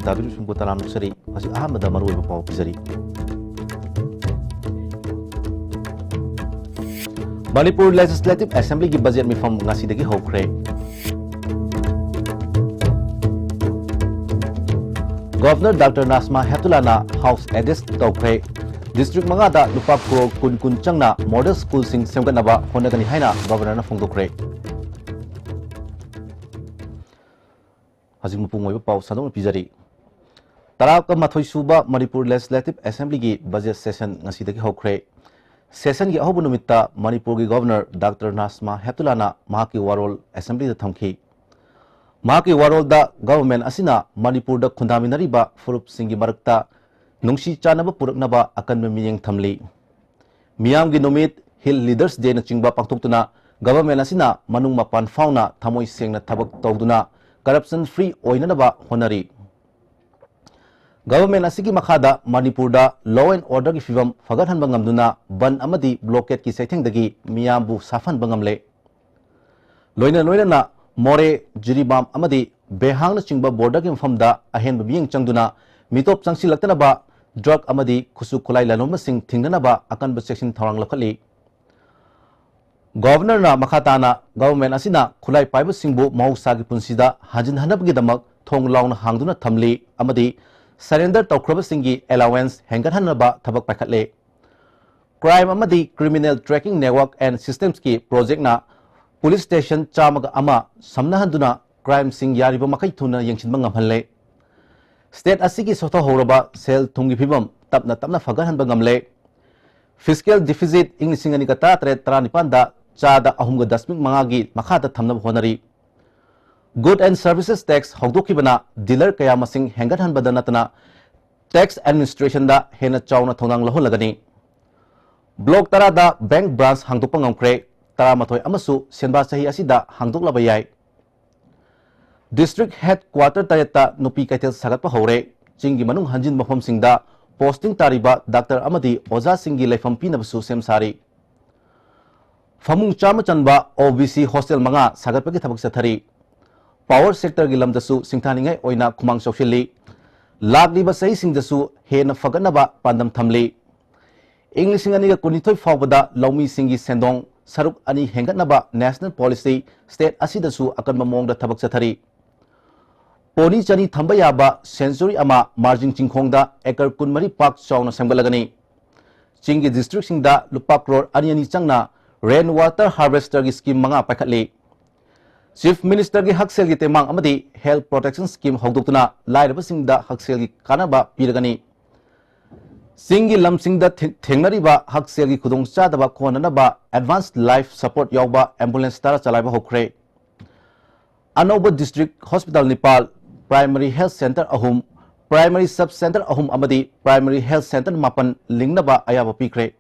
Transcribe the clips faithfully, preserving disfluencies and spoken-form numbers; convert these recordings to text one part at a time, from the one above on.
ꯇꯥꯕꯤꯔꯤꯕꯁꯤꯡꯕꯨ ꯇꯔꯥꯝꯅ ꯑꯣꯛꯆꯔꯤ꯫ ꯍꯧꯖꯤꯛ ꯑꯍꯥꯟꯕꯗ ꯃꯔꯨꯑꯣꯏꯕ ꯄꯥꯎ ꯄꯤꯖꯔꯤ꯫ ꯃꯅꯤꯄꯨꯔ Legislative Assemblyꯒꯤ budget ꯃꯤꯐꯝ ꯉꯁꯤꯗꯒꯤ ꯍꯧꯈ꯭ꯔꯦ꯫ Governor Doctor Najma Heptullahꯅ House address ꯇꯧꯈ꯭ꯔꯦ꯫ District ꯃꯉꯥꯗ ꯂꯨꯄꯥ ꯀ꯭ꯔꯣꯔ ꯀꯨꯟ ꯀꯨꯟ ꯆꯪꯅ model schoolꯁꯤꯡ ꯁꯦꯝꯒꯠꯅꯕ ꯍꯣꯠꯅꯒꯅꯤ ꯍꯥꯏꯅ Governorꯅ ꯐꯣꯡꯗꯣꯛꯈ꯭ꯔꯦ꯫ ꯍꯧꯖꯤꯛ ꯃꯄꯨꯡ ꯑꯣꯏꯕ ꯄꯥꯎ ꯁꯟꯗꯣꯛꯅ ꯄꯤꯖꯔꯤ꯫ ꯇꯔꯥꯃꯥꯊꯣꯏ ꯁꯨꯕ ꯃꯅꯤꯄꯨꯔ Legislative Assemblyꯒꯤ budget session ꯉꯁꯤꯗꯒꯤ ꯍꯧꯈ꯭ꯔꯦ꯫ Sessionꯒꯤ ꯑꯍꯧꯕ ꯅꯨꯃꯤꯠꯇ ꯃꯅꯤꯄꯨꯔꯒꯤ Governor Doctor Najma Heptullahꯅ ꯃꯍꯥꯛꯀꯤ ꯋꯥꯔꯣꯜ Assemblyꯗ ꯊꯝꯈꯤ꯫ ꯃꯍꯥꯛꯀꯤ ꯋꯥꯔꯣꯜꯗ government ꯑꯁꯤꯅ ꯃꯅꯤꯄꯨꯔꯗ ꯈꯨꯟꯗꯥꯃꯤꯟꯅꯔꯤꯕ ꯐꯨꯔꯨꯞꯁꯤꯡꯒꯤ ꯃꯔꯛꯇ ꯅꯨꯡꯁꯤ ꯆꯥꯟꯅꯕ ꯄꯨꯔꯛꯅꯕ ꯑꯀꯟꯕ ꯃꯤꯠꯌꯦꯡ ꯊꯝꯂꯤ꯫ ꯃꯤꯌꯥꯝꯒꯤ ꯅꯨꯃꯤꯠ, Hill Leaders Dayꯅꯆꯤꯡꯕ ꯄꯥꯡꯊꯣꯛꯇꯨꯅ government ꯑꯁꯤꯅ ꯃꯅꯨꯡ ꯃꯄꯥꯟ ꯐꯥꯎꯅ ꯊꯃꯣꯏ ꯁꯦꯡꯅ ꯊꯕꯛ ꯇꯧꯗꯨꯅ corruption free ꯑꯣꯏꯅꯅꯕ ꯍꯣꯠꯅꯔꯤ꯫ Government ꯑꯁꯤꯒꯤ ꯃꯈꯥꯗ ꯃꯅꯤꯄꯨꯔꯗ law and orderꯒꯤ ꯐꯤꯕꯝ ꯐꯒꯠꯍꯟꯕ ꯉꯝꯗꯨꯅ ꯕꯟꯗ ꯑꯃꯗꯤ blockadeꯀꯤ ꯆꯩꯊꯦꯡꯗꯒꯤ ꯃꯤꯌꯥꯝꯕꯨ ꯁꯥꯐꯍꯟꯕ ꯉꯝꯂꯦ꯫ ꯂꯣꯏꯅ ꯂꯣꯏꯅꯅ ꯃꯣꯔꯦ, ꯖꯤꯔꯤꯕꯥꯝ ꯑꯃꯗꯤ ꯕꯦꯍꯥꯡꯅꯆꯤꯡꯕ borderꯒꯤ ꯃꯐꯝꯗ ꯑꯍꯦꯟꯕ ꯃꯤꯠꯌꯦꯡ ꯆꯪꯗꯨꯅ ꯃꯤꯇꯣꯞ ꯆꯪꯁꯤꯜꯂꯛꯇꯅꯕ drug ꯑꯃꯗꯤ ꯈꯨꯠꯁꯨ ꯈꯨꯠꯂꯥꯏ ꯂꯂꯣꯟꯕꯁꯤꯡ ꯊꯤꯡꯅꯅꯕ ꯑꯀꯟꯕ ꯆꯦꯛꯁꯤꯟ ꯊꯧꯔꯥꯡ ꯂꯧꯈꯠꯂꯤ꯫ Governorꯅ ꯃꯈꯥ ꯇꯥꯅ government ꯑꯁꯤꯅ ꯈꯨꯠꯂꯥꯏ ꯄꯥꯏꯕꯁꯤꯡꯕꯨ ꯃꯍꯧꯁꯥꯒꯤ ꯄꯨꯟꯁꯤꯗ ꯍꯟꯖꯤꯟꯍꯟꯅꯕꯒꯤꯗꯃꯛ ꯊꯣꯡ ꯂꯥꯎꯅ ꯍꯥꯡꯗꯨꯅ ꯊꯝꯂꯤ ꯑꯃꯗꯤ surrender ꯇꯧꯈ꯭ꯔꯕꯁꯤꯡꯒꯤ allowance ꯍꯦꯟꯒꯠꯍꯟꯅꯕ ꯊꯕꯛ ꯄꯥꯏꯈꯠꯂꯦ꯫ Crime ꯑꯃꯗꯤ Criminal Tracking Network and Systemsꯀꯤ projectꯅ police station ꯆꯥꯝꯃꯒ ꯑꯃ ꯁꯝꯅꯍꯟꯗꯨꯅ crimeꯁꯤꯡ ꯌꯥꯔꯤꯕ ꯃꯈꯩ ꯊꯨꯅ ꯌꯦꯡꯁꯤꯟꯕ ꯉꯝꯍꯜꯂꯦ꯫ State ꯑꯁꯤꯒꯤ ꯁꯣꯊꯍꯧꯔꯕ ꯁꯦꯜ ꯊꯨꯝꯒꯤ ꯐꯤꯕꯝ ꯇꯞꯅ ꯇꯞꯅ ꯐꯒꯠꯍꯟꯕ ꯉꯝꯂꯦ꯫ Fiscal deficit ꯏꯪ ꯂꯤꯁꯤꯡ ꯑꯅꯤꯒ ꯇꯔꯥꯇꯔꯦꯠ ꯇꯔꯥꯅꯤꯄꯥꯟꯗ ꯆꯥꯗ ꯑꯍꯨꯝꯒ ꯗꯁꯃꯤꯛ ꯃꯉꯥꯒꯤ ꯃꯈꯥꯗ ꯊꯝꯅꯕ ꯍꯣꯠꯅꯔꯤ꯫ Good and Services Tax ꯍꯧꯗꯣꯛꯈꯤꯕꯅ dealer ꯀꯌꯥ ꯃꯁꯤꯡ ꯍꯦꯟꯒꯠꯍꯟꯕꯗ ꯅꯠꯇꯅ tax administrationꯗ ꯍꯦꯟꯅ ꯆꯥꯎꯅ ꯊꯧꯗꯥꯡ ꯂꯧꯍꯜꯂꯒꯅꯤ꯫ Block ꯇꯔꯥꯗ bank branch ꯍꯥꯡꯗꯣꯛꯄ ꯉꯝꯈ꯭ꯔꯦ꯫ ꯇꯔꯥꯃꯥꯊꯣꯏ ꯑꯃꯁꯨ ꯁꯦꯟꯕꯥ ꯆꯍꯤ ꯑꯁꯤꯗ ꯍꯥꯡꯗꯣꯛꯂꯕ ꯌꯥꯏ꯫ District headquarter ꯇꯔꯦꯠꯇ ꯅꯨꯄꯤ ꯀꯩꯊꯦꯜ ꯁꯥꯒꯠꯄ ꯍꯧꯔꯦ꯫ ꯆꯤꯡꯒꯤ ꯃꯅꯨꯡ ꯍꯟꯖꯤꯟ ꯃꯐꯝꯁꯤꯡꯗ posting ꯇꯥꯔꯤꯕ doctor ꯑꯃꯗꯤ ꯑꯣꯖꯥꯁꯤꯡꯒꯤ ꯂꯩꯐꯝ ꯄꯤꯅꯕꯁꯨ ꯁꯦꯝ ꯁꯥꯔꯤ꯫ ꯐꯃꯨꯡ ꯆꯥꯝꯃ ꯆꯟꯕ OBC hostel ꯃꯉꯥ ꯁꯥꯒꯠꯄꯒꯤ ꯊꯕꯛ ꯆꯠꯊꯔꯤ꯫ ꯄꯥꯋꯔ ꯁꯦꯛꯇꯔꯒꯤ ꯂꯝꯗꯁꯨ ꯁꯤꯡꯊꯥꯅꯤꯡꯉꯥꯏ ꯑꯣꯏꯅ ꯈꯨꯃꯥꯡ ꯆꯥꯎꯁꯤꯜꯂꯤ꯫ ꯂꯥꯛꯂꯤꯕ ꯆꯍꯤꯁꯤꯡꯗꯁꯨ ꯍꯦꯟꯅ ꯐꯒꯠꯅꯕ ꯄꯥꯟꯗꯝ ꯊꯝꯂꯤ꯫ ꯏꯪ ꯂꯤꯁꯤꯡ ꯑꯅꯤꯒ ꯀꯨꯟꯅꯤꯊꯣꯏ ꯐꯥꯎꯕꯗ ꯂꯧꯃꯤꯁꯤꯡꯒꯤ ꯁꯦꯟꯗꯣꯡ ꯁꯔꯨꯛ ꯑꯅꯤ ꯍꯦꯟꯒꯠꯅꯕ ꯅꯦꯁꯅꯦꯜ ꯄꯣꯂꯤꯁꯤ ꯁ꯭ꯇꯦꯠ ꯑꯁꯤꯗꯁꯨ ꯑꯀꯟꯕ ꯃꯑꯣꯡꯗ ꯊꯕꯛ ꯆꯠꯊꯔꯤ꯫ ꯄꯣꯅꯤ ꯆꯅꯤ ꯊꯝꯕ ꯌꯥꯕ ꯁꯦꯟꯆꯨꯔꯤ ꯑꯃ ꯃꯥꯔꯖꯤꯡ ꯆꯤꯡꯈꯣꯡꯗ ꯑꯦꯀꯔ ꯀꯨꯟꯃꯔꯤ ꯄꯥꯛ ꯆꯥꯎꯅ ꯁꯦꯝꯒꯠꯂꯒꯅꯤ꯫ ꯆꯤꯡꯒꯤ ꯗꯤꯁꯇ꯭ꯔꯤꯛꯁꯤꯡꯗ ꯂꯨꯄꯥ ꯀ꯭ꯔꯣꯔ ꯑꯅꯤ ꯑꯅꯤ ꯆꯪꯅ ꯔꯦꯟ ꯋꯥꯇꯔ ꯍꯥꯔꯚꯦꯁꯇꯔꯒꯤ ꯁ꯭ꯀꯤꯝ ꯃꯉꯥ ꯄꯥꯏꯈꯠꯂꯤ꯫ ꯆꯤꯐ ꯃꯤꯅꯤꯁꯇꯔꯒꯤ ꯍꯛꯁꯦꯜꯒꯤ ꯇꯦꯡꯕꯥꯡ ꯑꯃꯗꯤ ꯍꯦꯜꯊ ꯄ꯭ꯔꯣꯇꯦꯛꯁꯟ ꯁ꯭ꯀꯤꯝ ꯍꯧꯗꯣꯛꯇꯨꯅ ꯂꯥꯏꯔꯕꯁꯤꯡꯗ ꯍꯛꯁꯦꯜꯒꯤ ꯀꯥꯟꯅꯕ ꯄꯤꯔꯒꯅꯤ꯫ ꯆꯤꯡꯒꯤ ꯂꯝꯁꯤꯡꯗ ꯊꯦ-, ꯊꯦꯡꯅꯔꯤꯕ ꯍꯛꯁꯦꯜꯒꯤ ꯈꯨꯗꯣꯡꯆꯥꯗꯕ ꯀꯣꯟꯅꯅꯕ ꯑꯦꯗꯚꯥꯟꯁ ꯂꯥꯏꯐ ꯁꯄꯣꯔꯠ ꯌꯥꯎꯕ ꯑꯦꯝꯕꯨꯂꯦꯟꯁ ꯇꯔꯥ ꯆꯂꯥꯏꯕ ꯍꯧꯈ꯭ꯔꯦ꯫ ꯑꯅꯧꯕ ꯗꯤꯁꯇ꯭ꯔꯤꯛ ꯍꯣꯁꯄꯤꯇꯥꯜ ꯅꯤꯄꯥꯜ, ꯄ꯭ꯔꯥꯏꯃꯔꯤ ꯍꯦꯜꯊ ꯁꯦꯟꯇꯔ ꯑꯍꯨꯝ, ꯄ꯭ꯔꯥꯏꯃꯔꯤ ꯁꯕ ꯁꯦꯟꯇꯔ ꯑꯍꯨꯝ ꯑꯃꯗꯤ ꯄ꯭ꯔꯥꯏꯃꯔꯤ ꯍꯦꯜꯊ ꯁꯦꯟꯇꯔ ꯃꯥꯄꯟ ꯂꯤꯡꯅꯕ ꯑꯌꯥꯕ ꯄꯤꯈ꯭ꯔꯦ꯫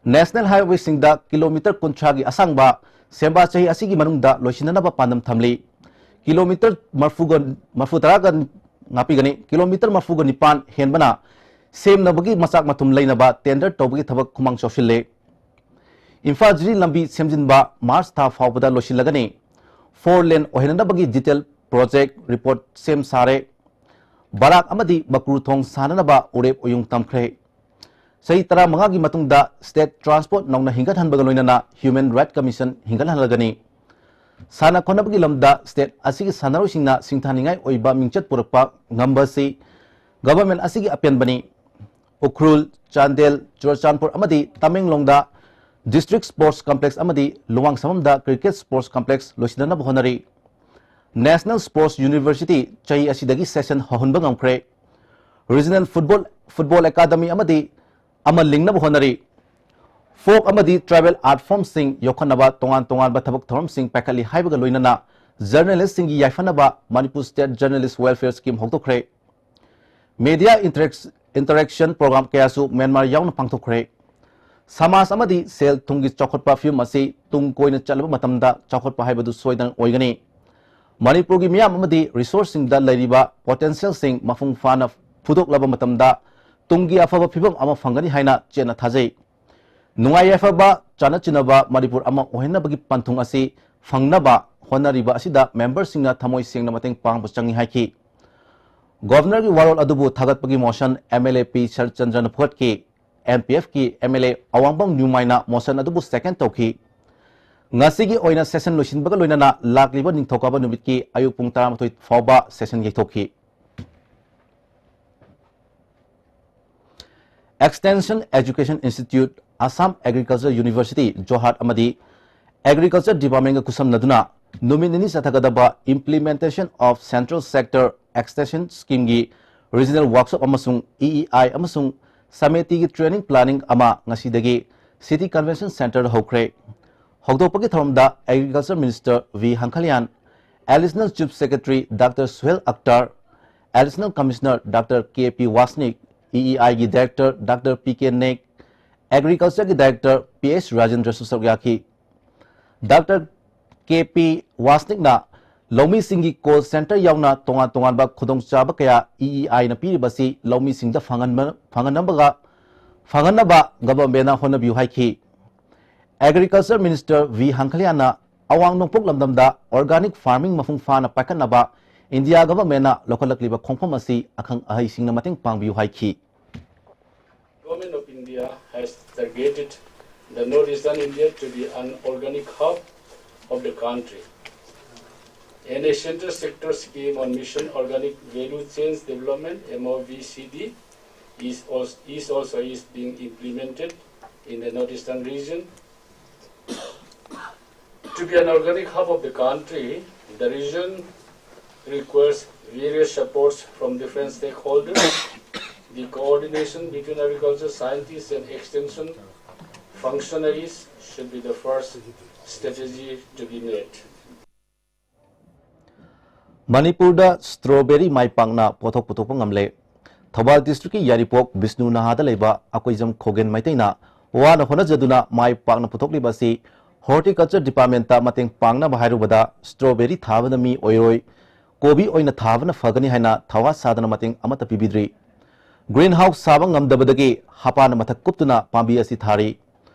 ꯅꯦꯁꯅꯦꯜ ꯍꯥꯏꯋꯦꯁꯤꯡꯗ ꯀꯤꯂꯣꯃꯤꯇꯔ ꯀꯨꯟꯊ꯭ꯔꯥꯒꯤ ꯑꯁꯥꯡꯕ ꯁꯦꯝꯕ ꯆꯍꯤ ꯑꯁꯤꯒꯤ ꯃꯅꯨꯡꯗ ꯂꯣꯏꯁꯤꯟꯅꯅꯕ ꯄꯥꯟꯗꯝ ꯊꯝꯂꯤ꯫ ꯀꯤꯂꯣꯃꯤꯇꯔ ꯃꯔꯐꯨꯒ, ꯃꯔꯐꯨ ꯇꯔꯥꯒ, ꯉꯥꯛꯄꯤꯒꯅꯤ, ꯀꯤꯂꯣꯃꯤꯇꯔ ꯃꯔꯐꯨꯒ ꯅꯤꯄꯥꯟ ꯍꯦꯟꯕꯅ ꯁꯦꯝꯅꯕꯒꯤ ꯃꯆꯥꯛ ꯃꯊꯨꯝ ꯂꯩꯅꯕ ꯇꯦꯟꯗꯔ ꯇꯧꯕꯒꯤ ꯊꯕꯛ ꯈꯨꯃꯥꯡ ꯆꯥꯎꯁꯤꯜꯂꯦ꯫ ꯏꯝꯐꯥꯜ ꯖꯤꯔꯤ ꯂꯝꯕꯤ ꯁꯦꯝꯖꯤꯟꯕ ꯃꯥꯔꯆ ꯊꯥ ꯐꯥꯎꯕꯗ ꯂꯣꯏꯁꯤꯜꯂꯒꯅꯤ꯫ ꯐꯣꯔ ꯂꯦꯟ ꯑꯣꯏꯍꯟꯅꯕꯒꯤ ꯗꯤꯇꯦꯜ ꯄ꯭ꯔꯣꯖꯦꯛ ꯔꯤꯄꯣꯔꯠ ꯁꯦꯝ ꯁꯥꯔꯦ꯫ ꯕꯔꯥꯛ ꯑꯃꯗꯤ ꯃꯀ꯭ꯔꯨ ꯊꯣꯡ ꯁꯥꯅꯅꯕ ꯎꯔꯦꯞ ꯎꯌꯨꯡ ꯇꯝꯈ꯭ꯔꯦ꯫ ꯆꯍꯤ ꯇꯔꯥꯃꯉꯥꯒꯤ ꯃꯇꯨꯡꯗ ꯁ꯭ꯇꯦꯠ ꯇ꯭ꯔꯥꯟꯁꯄꯣꯔꯠ ꯅꯧꯅ ꯍꯤꯡꯒꯠꯍꯟꯕꯒ ꯂꯣꯏꯅꯅ ꯍ꯭ꯌꯨꯃꯦꯟ ꯔꯥꯏꯠ ꯀꯃꯤꯁꯟ ꯍꯤꯡꯒꯠꯍꯜꯂꯒꯅꯤ꯫ ꯁꯥꯟꯅ ꯈꯣꯠꯅꯕꯒꯤ ꯂꯝꯗ ꯁ꯭ꯇꯦꯠ ꯑꯁꯤꯒꯤ ꯁꯥꯟꯅꯔꯣꯏꯁꯤꯡꯅ ꯁꯤꯡꯊꯥꯅꯤꯡꯉꯥꯏ ꯑꯣꯏꯕ ꯃꯤꯡꯆꯠ ꯄꯨꯔꯛꯄ ꯉꯝꯕꯁꯤ ꯒꯚꯔꯟꯃꯦꯟꯠ ꯑꯁꯤꯒꯤ ꯑꯄꯦꯟꯕꯅꯤ꯫ ꯎꯈ꯭ꯔꯨꯜ, ꯆꯥꯟꯗꯦꯜ, ꯆꯨꯔꯆꯥꯟꯄꯨꯔ ꯑꯃꯗꯤ ꯇꯃꯦꯡꯂꯣꯡꯗ ꯗꯤꯁꯇ꯭ꯔꯤꯛ ꯁ꯭ꯄꯣꯔꯠꯁ ꯀꯝꯄ꯭ꯂꯦꯛꯁ ꯑꯃꯗꯤ ꯂꯨꯋꯥꯡꯁꯝꯕꯝꯗ ꯀ꯭ꯔꯤꯀꯦꯠ ꯁ꯭ꯄꯣꯔꯠꯁ ꯀꯝꯄ꯭ꯂꯦꯛꯁ ꯂꯣꯏꯁꯤꯟꯅꯅꯕ ꯍꯣꯠꯅꯔꯤ꯫ ꯅꯦꯁꯅꯦꯜ ꯁ꯭ꯄꯣꯔꯠꯁ ꯌꯨꯅꯤꯚꯔꯁꯤꯇꯤ ꯆꯍꯤ ꯑꯁꯤꯗꯒꯤ ꯁꯦꯁꯟ ꯍꯧꯍꯟꯕ ꯉꯝꯈ꯭ꯔꯦ꯫ ꯔꯤꯖꯅꯦꯜ ꯐꯨꯠꯕꯣꯜ, ꯐꯨꯠꯕꯣꯜ ꯑꯦꯀꯥꯗꯃꯤ ꯑꯃꯗꯤ ꯑꯃ ꯂꯤꯡꯅꯕ ꯍꯣꯠꯅꯔꯤ꯫ ꯐꯣꯛ ꯑꯃꯗꯤ ꯇ꯭ꯔꯥꯏꯕꯦꯜ ꯑꯥꯔꯠ ꯐꯣꯔꯝꯁꯤꯡ ꯌꯣꯛꯈꯠꯅꯕ ꯇꯣꯉꯥꯟ ꯇꯣꯉꯥꯟꯕ ꯊꯕꯛ ꯊꯧꯔꯝꯁꯤꯡ ꯄꯥꯏꯈꯠꯂꯤ ꯍꯥꯏꯕꯒ ꯂꯣꯏꯅꯅ ꯖꯔꯅꯦꯂꯤꯁꯁꯤꯡꯒꯤ ꯌꯥꯏꯐꯅꯕ Manipur state journalist welfare scheme ꯍꯧꯗꯣꯛꯈ꯭ꯔꯦ꯫ ꯃꯦꯗꯤꯌꯥ ꯏꯟꯇꯔꯦꯛꯁ-, ꯏꯟꯇꯔꯦꯛꯁꯟ ꯄ꯭ꯔꯣꯒ꯭ꯔꯥꯝ ꯀꯌꯥꯁꯨ ꯃ꯭ꯌꯥꯟꯃꯥꯔ ꯌꯥꯎꯅ ꯄꯥꯡꯊꯣꯛꯈ꯭ꯔꯦ꯫ ꯁꯃꯥꯖ ꯑꯃꯗꯤ ꯁꯦꯜ ꯊꯨꯝꯒꯤ ꯆꯥꯎꯈꯠꯄ ꯐꯤꯕꯝ ꯑꯁꯤ ꯇꯨꯡ ꯀꯣꯏꯅ ꯆꯠꯂꯕ ꯃꯇꯝꯗ ꯆꯥꯎꯈꯠꯄ ꯍꯥꯏꯕꯗꯨ ꯁꯣꯏꯗꯅ ꯑꯣꯏꯒꯅꯤ꯫ ꯃꯅꯤꯄꯨꯔꯒꯤ ꯃꯤꯌꯥꯝ ꯑꯃꯗꯤ ꯔꯤꯁꯣꯔꯁꯁꯤꯡꯗ ꯂꯩꯔꯤꯕ ꯄꯣꯇꯦꯟꯁꯤꯌꯦꯜꯁꯤꯡ ꯃꯄꯨꯡ ꯐꯥꯅ ꯐꯨꯗꯣꯛꯂꯕ ꯃꯇꯝꯗ ꯇꯨꯡꯒꯤ ꯑꯐꯕ ꯐꯤꯕꯝ ꯑꯃ ꯐꯪꯒꯅꯤ ꯍꯥꯏꯅ ꯆꯦꯠꯅ ꯊꯥꯖꯩ꯫ ꯅꯨꯡꯉꯥꯏ ꯌꯥꯏꯐꯕ, ꯆꯥꯟꯅ ꯆꯤꯟꯅꯕ ꯃꯅꯤꯄꯨꯔ ꯑꯃ ꯑꯣꯏꯍꯟꯅꯕꯒꯤ ꯄꯟꯊꯨꯡ ꯑꯁꯤ ꯐꯪꯅꯕ ꯍꯣꯠꯅꯔꯤꯕ ꯑꯁꯤꯗ ꯃꯦꯝꯕꯔꯁꯤꯡꯅ ꯊꯃꯣꯏ ꯁꯦꯡꯅ ꯃꯇꯦꯡ ꯄꯥꯡꯕ ꯆꯪꯏ ꯍꯥꯏꯈꯤ꯫ ꯒꯣꯚꯔꯅꯔꯒꯤ ꯋꯥꯔꯣꯜ ꯑꯗꯨꯕꯨ ꯊꯥꯒꯠꯄꯒꯤ motion M L A P ꯁꯔꯠꯆꯟꯗ꯭ꯔꯅ ꯐꯨꯒꯠꯈꯤ꯫ ꯑꯦꯟ ꯄꯤ ꯑꯦꯐꯀꯤ ꯑꯦꯝ ꯑꯦꯜ ꯑꯦ ꯑꯋꯥꯡꯕꯝ ꯅ꯭ꯌꯨꯃꯥꯏꯅ ꯃꯣꯁꯟ ꯑꯗꯨꯕꯨ ꯁꯦꯀꯦꯟ ꯇꯧꯈꯤ꯫ ꯉꯁꯤꯒꯤ ꯑꯣꯏꯅ ꯁꯦꯁꯟ ꯂꯣꯏꯁꯤꯟꯕꯒ ꯂꯣꯏꯅꯅ ꯂꯥꯛꯂꯤꯕ ꯅꯤꯡꯊꯧꯀꯥꯕ ꯅꯨꯃꯤꯠꯀꯤ ꯑꯌꯨꯛ ꯄꯨꯡ ꯇꯔꯥꯃꯥꯊꯣꯏ ꯐꯥꯎꯕ ꯁꯦꯁꯟ ꯌꯩꯊꯣꯛꯈꯤ꯫ Extension Education Institute, Assam Agriculture University, Jorhat ꯑꯃꯗꯤ Agriculture Departmentꯒ ꯈꯨꯠꯁꯝꯅꯗꯨꯅ ꯅꯨꯃꯤꯠ ꯅꯤꯅꯤ ꯆꯠꯊꯒꯗꯕ Implementation of Central Sector Extension Schemeꯒꯤ Regional Workshop ꯑꯃꯁꯨꯡ ꯏ ꯏ ꯑꯥꯏ ꯑꯃꯁꯨꯡ ꯁꯃꯤꯇꯤꯒꯤ Training Planning ꯑꯃ ꯉꯁꯤꯗꯒꯤ City Convention Centreꯗ ꯍꯧꯈ꯭ꯔꯦ꯫ ꯍꯧꯗꯣꯛꯄꯒꯤ ꯊꯧꯔꯝꯗ Agriculture Minister V Hangkhalian, Additional Chief Secretary doctor Suhel Akhtar, Additional Commissioner doctor K P Wasnik, E E ꯑꯥꯏꯒꯤ Director doctor P K Naik, Agricultureꯒꯤ Director P S ꯔꯥꯖꯦꯟꯗ꯭ꯔꯁꯨ ꯁꯔꯨꯛ ꯌꯥꯈꯤ꯫ ꯗꯥꯛꯇꯔ ꯀꯦ ꯄꯤ ꯋꯥꯁꯅꯤꯛꯅ ꯂꯧꯃꯤꯁꯤꯡꯒꯤ call centre ꯌꯥꯎꯅ ꯇꯣꯉꯥꯟ ꯇꯣꯉꯥꯟꯕ ꯈꯨꯗꯣꯡꯆꯥꯕ ꯀꯌꯥ ꯏ ꯏ ꯑꯥꯏꯅ ꯄꯤꯔꯤꯕꯁꯤ ꯂꯧꯃꯤꯁꯤꯡꯗ ꯐꯪꯍꯟꯕ-, ꯐꯪꯍꯟꯅꯕꯒ, ꯐꯪꯍꯟꯅꯕ governmentꯅ ꯍꯣꯠꯅꯕꯤꯌꯨ ꯍꯥꯏꯈꯤ꯫ Agriculture Minister ꯚꯤ ꯍꯪꯈꯂꯤꯌꯥꯟꯅ ꯑꯋꯥꯡ ꯅꯣꯡꯄꯣꯛ ꯂꯝꯗꯝꯗ organic farming ꯃꯄꯨꯡ ꯐꯥꯅ ꯄꯥꯏꯈꯠꯅꯕ India governmentꯅ ꯂꯧꯈꯠꯂꯛꯂꯤꯕ ꯈꯣꯡꯐꯝ ꯑꯁꯤ ꯑꯈꯪ ꯑꯍꯩꯁꯤꯡꯅ ꯃꯇꯦꯡ ꯄꯥꯡꯕꯤꯌꯨ ꯍꯥꯏꯈꯤ꯫ Government of India has targeted the northeastern India to be an organic hub of the country. And a central sector scheme on Mission Organic Value Chains Development, M O V C D, is als-, is also is being implemented in the northeastern region. To be an organic hub of the country, the region requires various supports from different stakeholders. The coordination between agriculture scientists and extension functionaries should be the first strategy to be made. ꯃꯅꯤꯄꯨꯔꯗ strawberry ꯃꯥꯏ ꯄꯥꯛꯅ ꯄꯣꯠꯊꯣꯛ ꯄꯨꯊꯣꯛꯄ ꯉꯝꯂꯦ꯫ ꯊꯧꯕꯥꯜ districtꯀꯤ ꯌꯥꯏꯔꯤꯄꯣꯛ ꯕꯤꯁꯅꯨ ꯅꯍꯥꯗ ꯂꯩꯕ ꯑꯀꯣꯏꯖꯝ ꯈꯣꯒꯦꯟ ꯃꯩꯇꯩꯅ ꯋꯥꯅ ꯍꯣꯠꯅꯖꯗꯨꯅ ꯃꯥꯏ ꯄꯥꯛꯅ ꯄꯨꯊꯣꯛꯂꯤꯕ ꯑꯁꯤ Horticulture Departmentꯇ ꯃꯇꯦꯡ ꯄꯥꯡꯅꯕ ꯍꯥꯏꯔꯨꯕꯗ strawberry ꯊꯥꯕꯅ ꯃꯤ ꯑꯣꯏꯔꯣꯏ, ꯀꯣꯕꯤ ꯑꯣꯏꯅ ꯊꯥꯕꯅ ꯐꯒꯅꯤ ꯍꯥꯏꯅ ꯊꯧꯋꯥ ꯁꯥꯗꯅ ꯃꯇꯦꯡ ꯑꯃꯠꯇ ꯄꯤꯕꯤꯗ꯭ꯔꯤ꯫ Green house ꯁꯥꯕ ꯉꯝꯗꯕꯗꯒꯤ ꯍꯄꯥꯅ ꯃꯊꯛ ꯀꯨꯞꯇꯨꯅ ꯄꯥꯝꯕꯤ ꯑꯁꯤ ꯊꯥꯔꯤ꯫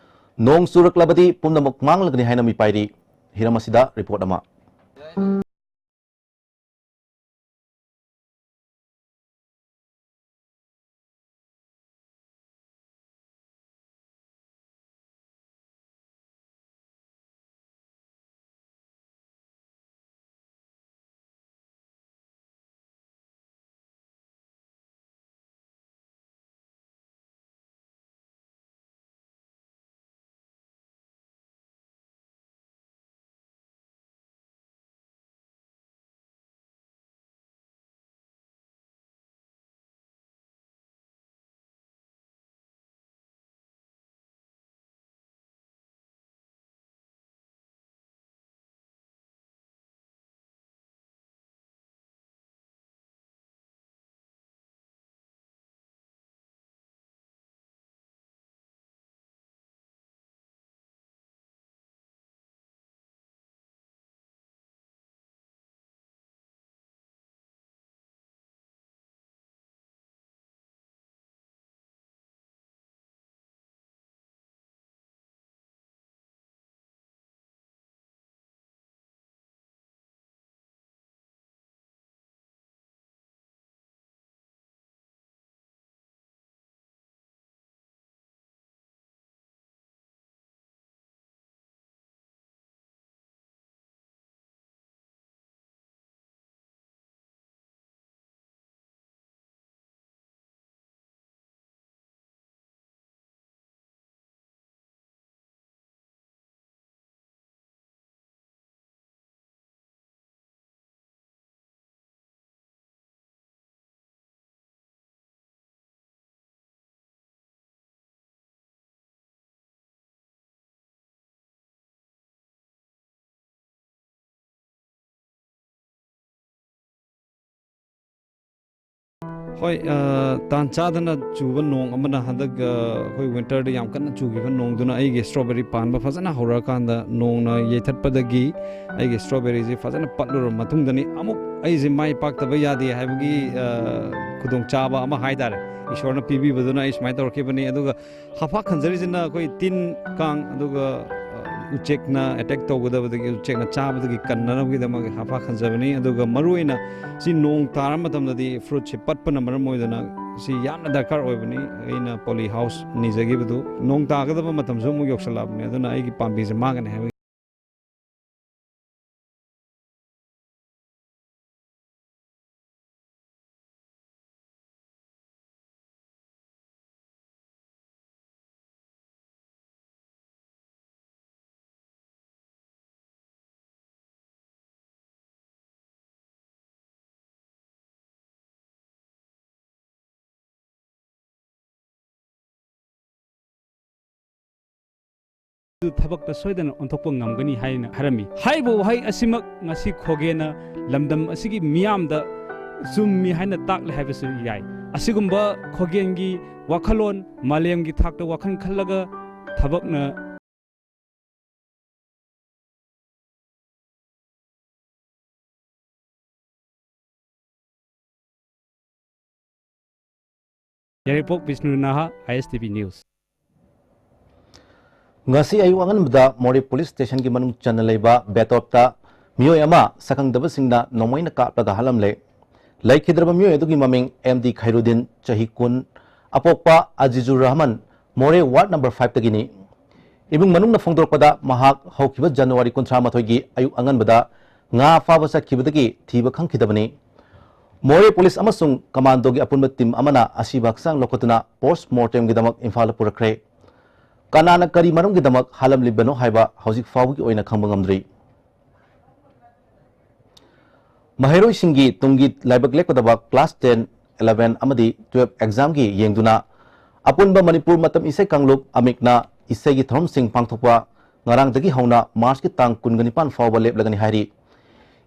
ꯅꯣꯡ ꯆꯨꯔꯛꯂꯕꯗꯤ ꯄꯨꯝꯅꯃꯛ ꯃꯥꯡꯂꯒꯅꯤ ꯍꯥꯏꯅ ꯃꯤꯄꯥꯏꯔꯤ꯫ ꯍꯤꯔꯝ ꯑꯁꯤꯗ report ꯑꯃ꯫ ꯍꯣꯏ, ꯑ, ꯇꯥꯟ ꯆꯥꯗꯅ ꯆꯨꯕ ꯅꯣꯡ ꯑꯃꯅ ꯍꯟꯗꯛ, ꯑ, ꯑꯩꯈꯣꯏ winterꯗ ꯌꯥꯝ ꯀꯟꯅ ꯆꯨꯈꯤꯕ ꯅꯣꯡꯗꯨꯅ ꯑꯩꯒꯤ strawberry ꯄꯥꯟꯕ ꯐꯖꯅ ꯍꯧꯔꯛꯑꯀꯥꯟꯗ ꯅꯣꯡꯅ ꯌꯩꯊꯠꯄꯗꯒꯤ ꯑꯩꯒꯤ strawberryꯁꯦ ꯐꯖꯅ ꯄꯠꯂꯨꯔꯕ ꯃꯇꯨꯡꯗꯅꯤ ꯑꯃꯨꯛ ꯑꯩꯁꯦ ꯃꯥꯏ ꯄꯥꯛꯇꯕ ꯌꯥꯗꯦ ꯍꯥꯏꯕꯒꯤ, ꯑ, ꯈꯨꯗꯣꯡꯆꯥꯕ ꯑꯃ ꯍꯥꯏ ꯇꯥꯔꯦ꯫ ꯏꯁꯣꯔꯅ ꯄꯤꯕꯤꯕꯗꯨꯅ ꯑꯩ ꯁꯨꯃꯥꯏꯅ ꯇꯧꯔꯛꯈꯤꯕꯅꯤ꯫ ꯑꯗꯨꯒ ꯍꯥꯐꯥ ꯈꯟꯖꯔꯤꯁꯤꯅ ꯑꯩꯈꯣꯏ ꯇꯤꯟ ꯀꯥꯡ, ꯑꯗꯨꯒ, ꯑ, ꯎꯆꯦꯛꯅ ꯑꯦꯇꯦꯛ ꯇꯧꯒꯗꯕꯗꯒꯤ, ꯎꯆꯦꯛꯅ ꯆꯥꯕꯗꯒꯤ ꯀꯟꯅꯅꯕꯒꯤꯗꯃꯛ ꯍꯥꯐꯥ ꯈꯟꯖꯕꯅꯤ꯫ ꯑꯗꯨꯒ ꯃꯔꯨꯑꯣꯏꯅ ꯁꯤ ꯅꯣꯡ ꯇꯥꯔ ꯃꯇꯝꯗꯗꯤ ꯐ꯭ꯔꯨꯠꯁꯤ ꯄꯠꯄꯅ ꯃꯔꯝ ꯑꯣꯏꯗꯨꯅ ꯁꯤ ꯌꯥꯝꯅ ꯗꯔꯀꯥꯔ ꯑꯣꯏꯕꯅꯤ꯫ ꯑꯩꯅ ꯄꯣꯂꯤ ꯍꯥꯎꯁ ꯅꯤꯖꯈꯤꯕꯗꯨ ꯅꯣꯡ ꯇꯥꯒꯗꯕ ꯃꯇꯝꯁꯨ ꯑꯃꯨꯛ ꯌꯧꯁꯜꯂꯛꯑꯕꯅꯤ, ꯑꯗꯨꯅ ꯑꯩꯒꯤ ꯄꯥꯝꯕꯤꯁꯦ ꯃꯥꯡꯒꯅꯤ ꯍꯥꯏꯕꯒꯤ ꯑꯗꯨ ꯊꯕꯛꯇ ꯁꯣꯏꯗꯅ ꯑꯣꯟꯊꯣꯛꯄ ꯉꯝꯒꯅꯤ ꯍꯥꯏꯅ ꯍꯥꯏꯔꯝꯃꯤ꯫ ꯍꯥꯏꯔꯤꯕ ꯋꯥꯍꯩ ꯑꯁꯤꯃꯛ ꯉꯁꯤ ꯈꯣꯒꯦꯅ ꯂꯝꯗꯝ ꯑꯁꯤꯒꯤ ꯃꯤꯌꯥꯝꯗ ꯆꯨꯝꯃꯤ ꯍꯥꯏꯅ ꯇꯥꯛꯂꯦ ꯍꯥꯏꯕꯁꯨ ꯌꯥꯏ꯫ ꯑꯁꯤꯒꯨꯝꯕ ꯈꯣꯒꯦꯟꯒꯤ ꯋꯥꯈꯜꯂꯣꯟ, ꯃꯥꯂꯦꯝꯒꯤ ꯊꯥꯛꯇ ꯋꯥꯈꯜ ꯈꯜꯂꯒ ꯊꯕꯛꯅ ꯌꯥꯏꯔꯤꯄꯣꯛ ꯕꯤꯁꯅꯨ ꯅꯥꯍꯥ, ꯑꯥꯏ ꯑꯦꯁ ꯇꯤ ꯚꯤ ꯅ꯭ꯌꯨꯁ꯫ ꯉꯁꯤ ꯑꯌꯨꯛ ꯑꯉꯟꯕꯗ ꯃꯣꯔꯦ ꯄꯨꯂꯤꯁ ꯁ꯭ꯇꯦꯁꯟꯒꯤ ꯃꯅꯨꯡ ꯆꯟꯅ ꯂꯩꯕ ꯕꯦꯇꯣꯞꯇ ꯃꯤꯑꯣꯏ ꯑꯃ ꯁꯛꯈꯪꯗꯕꯁꯤꯡꯅ ꯅꯣꯡꯃꯩꯅ ꯀꯥꯞꯂꯒ ꯍꯥꯠꯂꯝꯂꯦ꯫ ꯂꯩꯈꯤꯗ꯭ꯔꯕ ꯃꯤꯑꯣꯏ ꯑꯗꯨꯒꯤ ꯃꯃꯤꯡ ꯑꯦꯝ ꯗꯤ ꯈꯩꯔꯨꯗꯤꯟ, ꯆꯍꯤ ꯀꯨꯟ, ꯑꯄꯣꯛꯄ ꯑꯖꯤꯖꯨꯔ ꯔꯍꯃꯟ, ꯃꯣꯔꯦ ꯋꯥꯔꯗ ꯅꯝꯕꯔ ꯐꯥꯏꯚꯇꯒꯤꯅꯤ꯫ ꯏꯃꯨꯡ ꯃꯅꯨꯡꯅ ꯐꯣꯡꯗꯣꯔꯛꯄꯗ, ꯃꯍꯥꯛ ꯍꯧꯈꯤꯕ ꯖꯅꯋꯥꯔꯤ ꯀꯨꯟꯊ꯭ꯔꯥ ꯃꯥꯊꯣꯏꯒꯤ ꯑꯌꯨꯛ ꯑꯉꯟꯕꯗ ꯉꯥ ꯐꯥꯕ ꯆꯠꯈꯤꯕꯗꯒꯤ ꯊꯤꯕ ꯈꯪꯈꯤꯗꯕꯅꯤ꯫ ꯃꯣꯔꯦ ꯄꯨꯂꯤꯁ ꯑꯃꯁꯨꯡ ꯀꯃꯥꯟꯗꯣꯒꯤ ꯑꯄꯨꯟꯕ ꯇꯤꯝ ꯑꯃꯅ ꯑꯁꯤꯕ ꯍꯛꯆꯥꯡ ꯂꯧꯈꯠꯇꯨꯅ ꯄꯣꯁ ꯃꯣꯔꯇꯦꯝꯒꯤꯗꯃꯛ ꯏꯝꯐꯥꯜꯗ ꯄꯨꯔꯛꯈ꯭ꯔꯦ꯫ ꯀꯅꯥꯅ ꯀꯔꯤ ꯃꯔꯝꯒꯤꯗꯃꯛ ꯍꯥꯠꯂꯝꯂꯤꯕꯅꯣ ꯍꯥꯏꯕ ꯍꯧꯖꯤꯛ ꯐꯥꯎꯕꯒꯤ ꯑꯣꯏꯅ ꯈꯪꯕ ꯉꯝꯗ꯭ꯔꯤ꯫ ꯃꯍꯩꯔꯣꯏꯁꯤꯡꯒꯤ ꯇꯨꯡꯒꯤ ꯂꯥꯏꯕꯛ ꯂꯦꯞꯀꯗꯕ ꯀ꯭ꯂꯥꯁ ꯇꯦꯟ, ꯏꯂꯦꯚꯦꯟ ꯑꯃꯗꯤ ꯇꯨꯋꯦꯜꯐ ꯑꯦꯛꯖꯥꯝꯒꯤ ꯌꯦꯡꯗꯨꯅ ꯑꯄꯨꯟꯕ ꯃꯅꯤꯄꯨꯔ ꯃꯇꯝ ꯏꯁꯩ ꯀꯥꯡꯂꯨꯞ ꯑꯃꯤꯛꯅ ꯏꯁꯩꯒꯤ ꯊꯧꯔꯝꯁꯤꯡ ꯄꯥꯡꯊꯣꯛꯄ ꯉꯔꯥꯡꯗꯒꯤ ꯍꯧꯅ ꯃꯥꯔꯆꯀꯤ ꯇꯥꯡ ꯀꯨꯟꯒ ꯅꯤꯄꯥꯟ ꯐꯥꯎꯕ ꯂꯦꯞꯂꯒꯅꯤ ꯍꯥꯏꯔꯤ꯫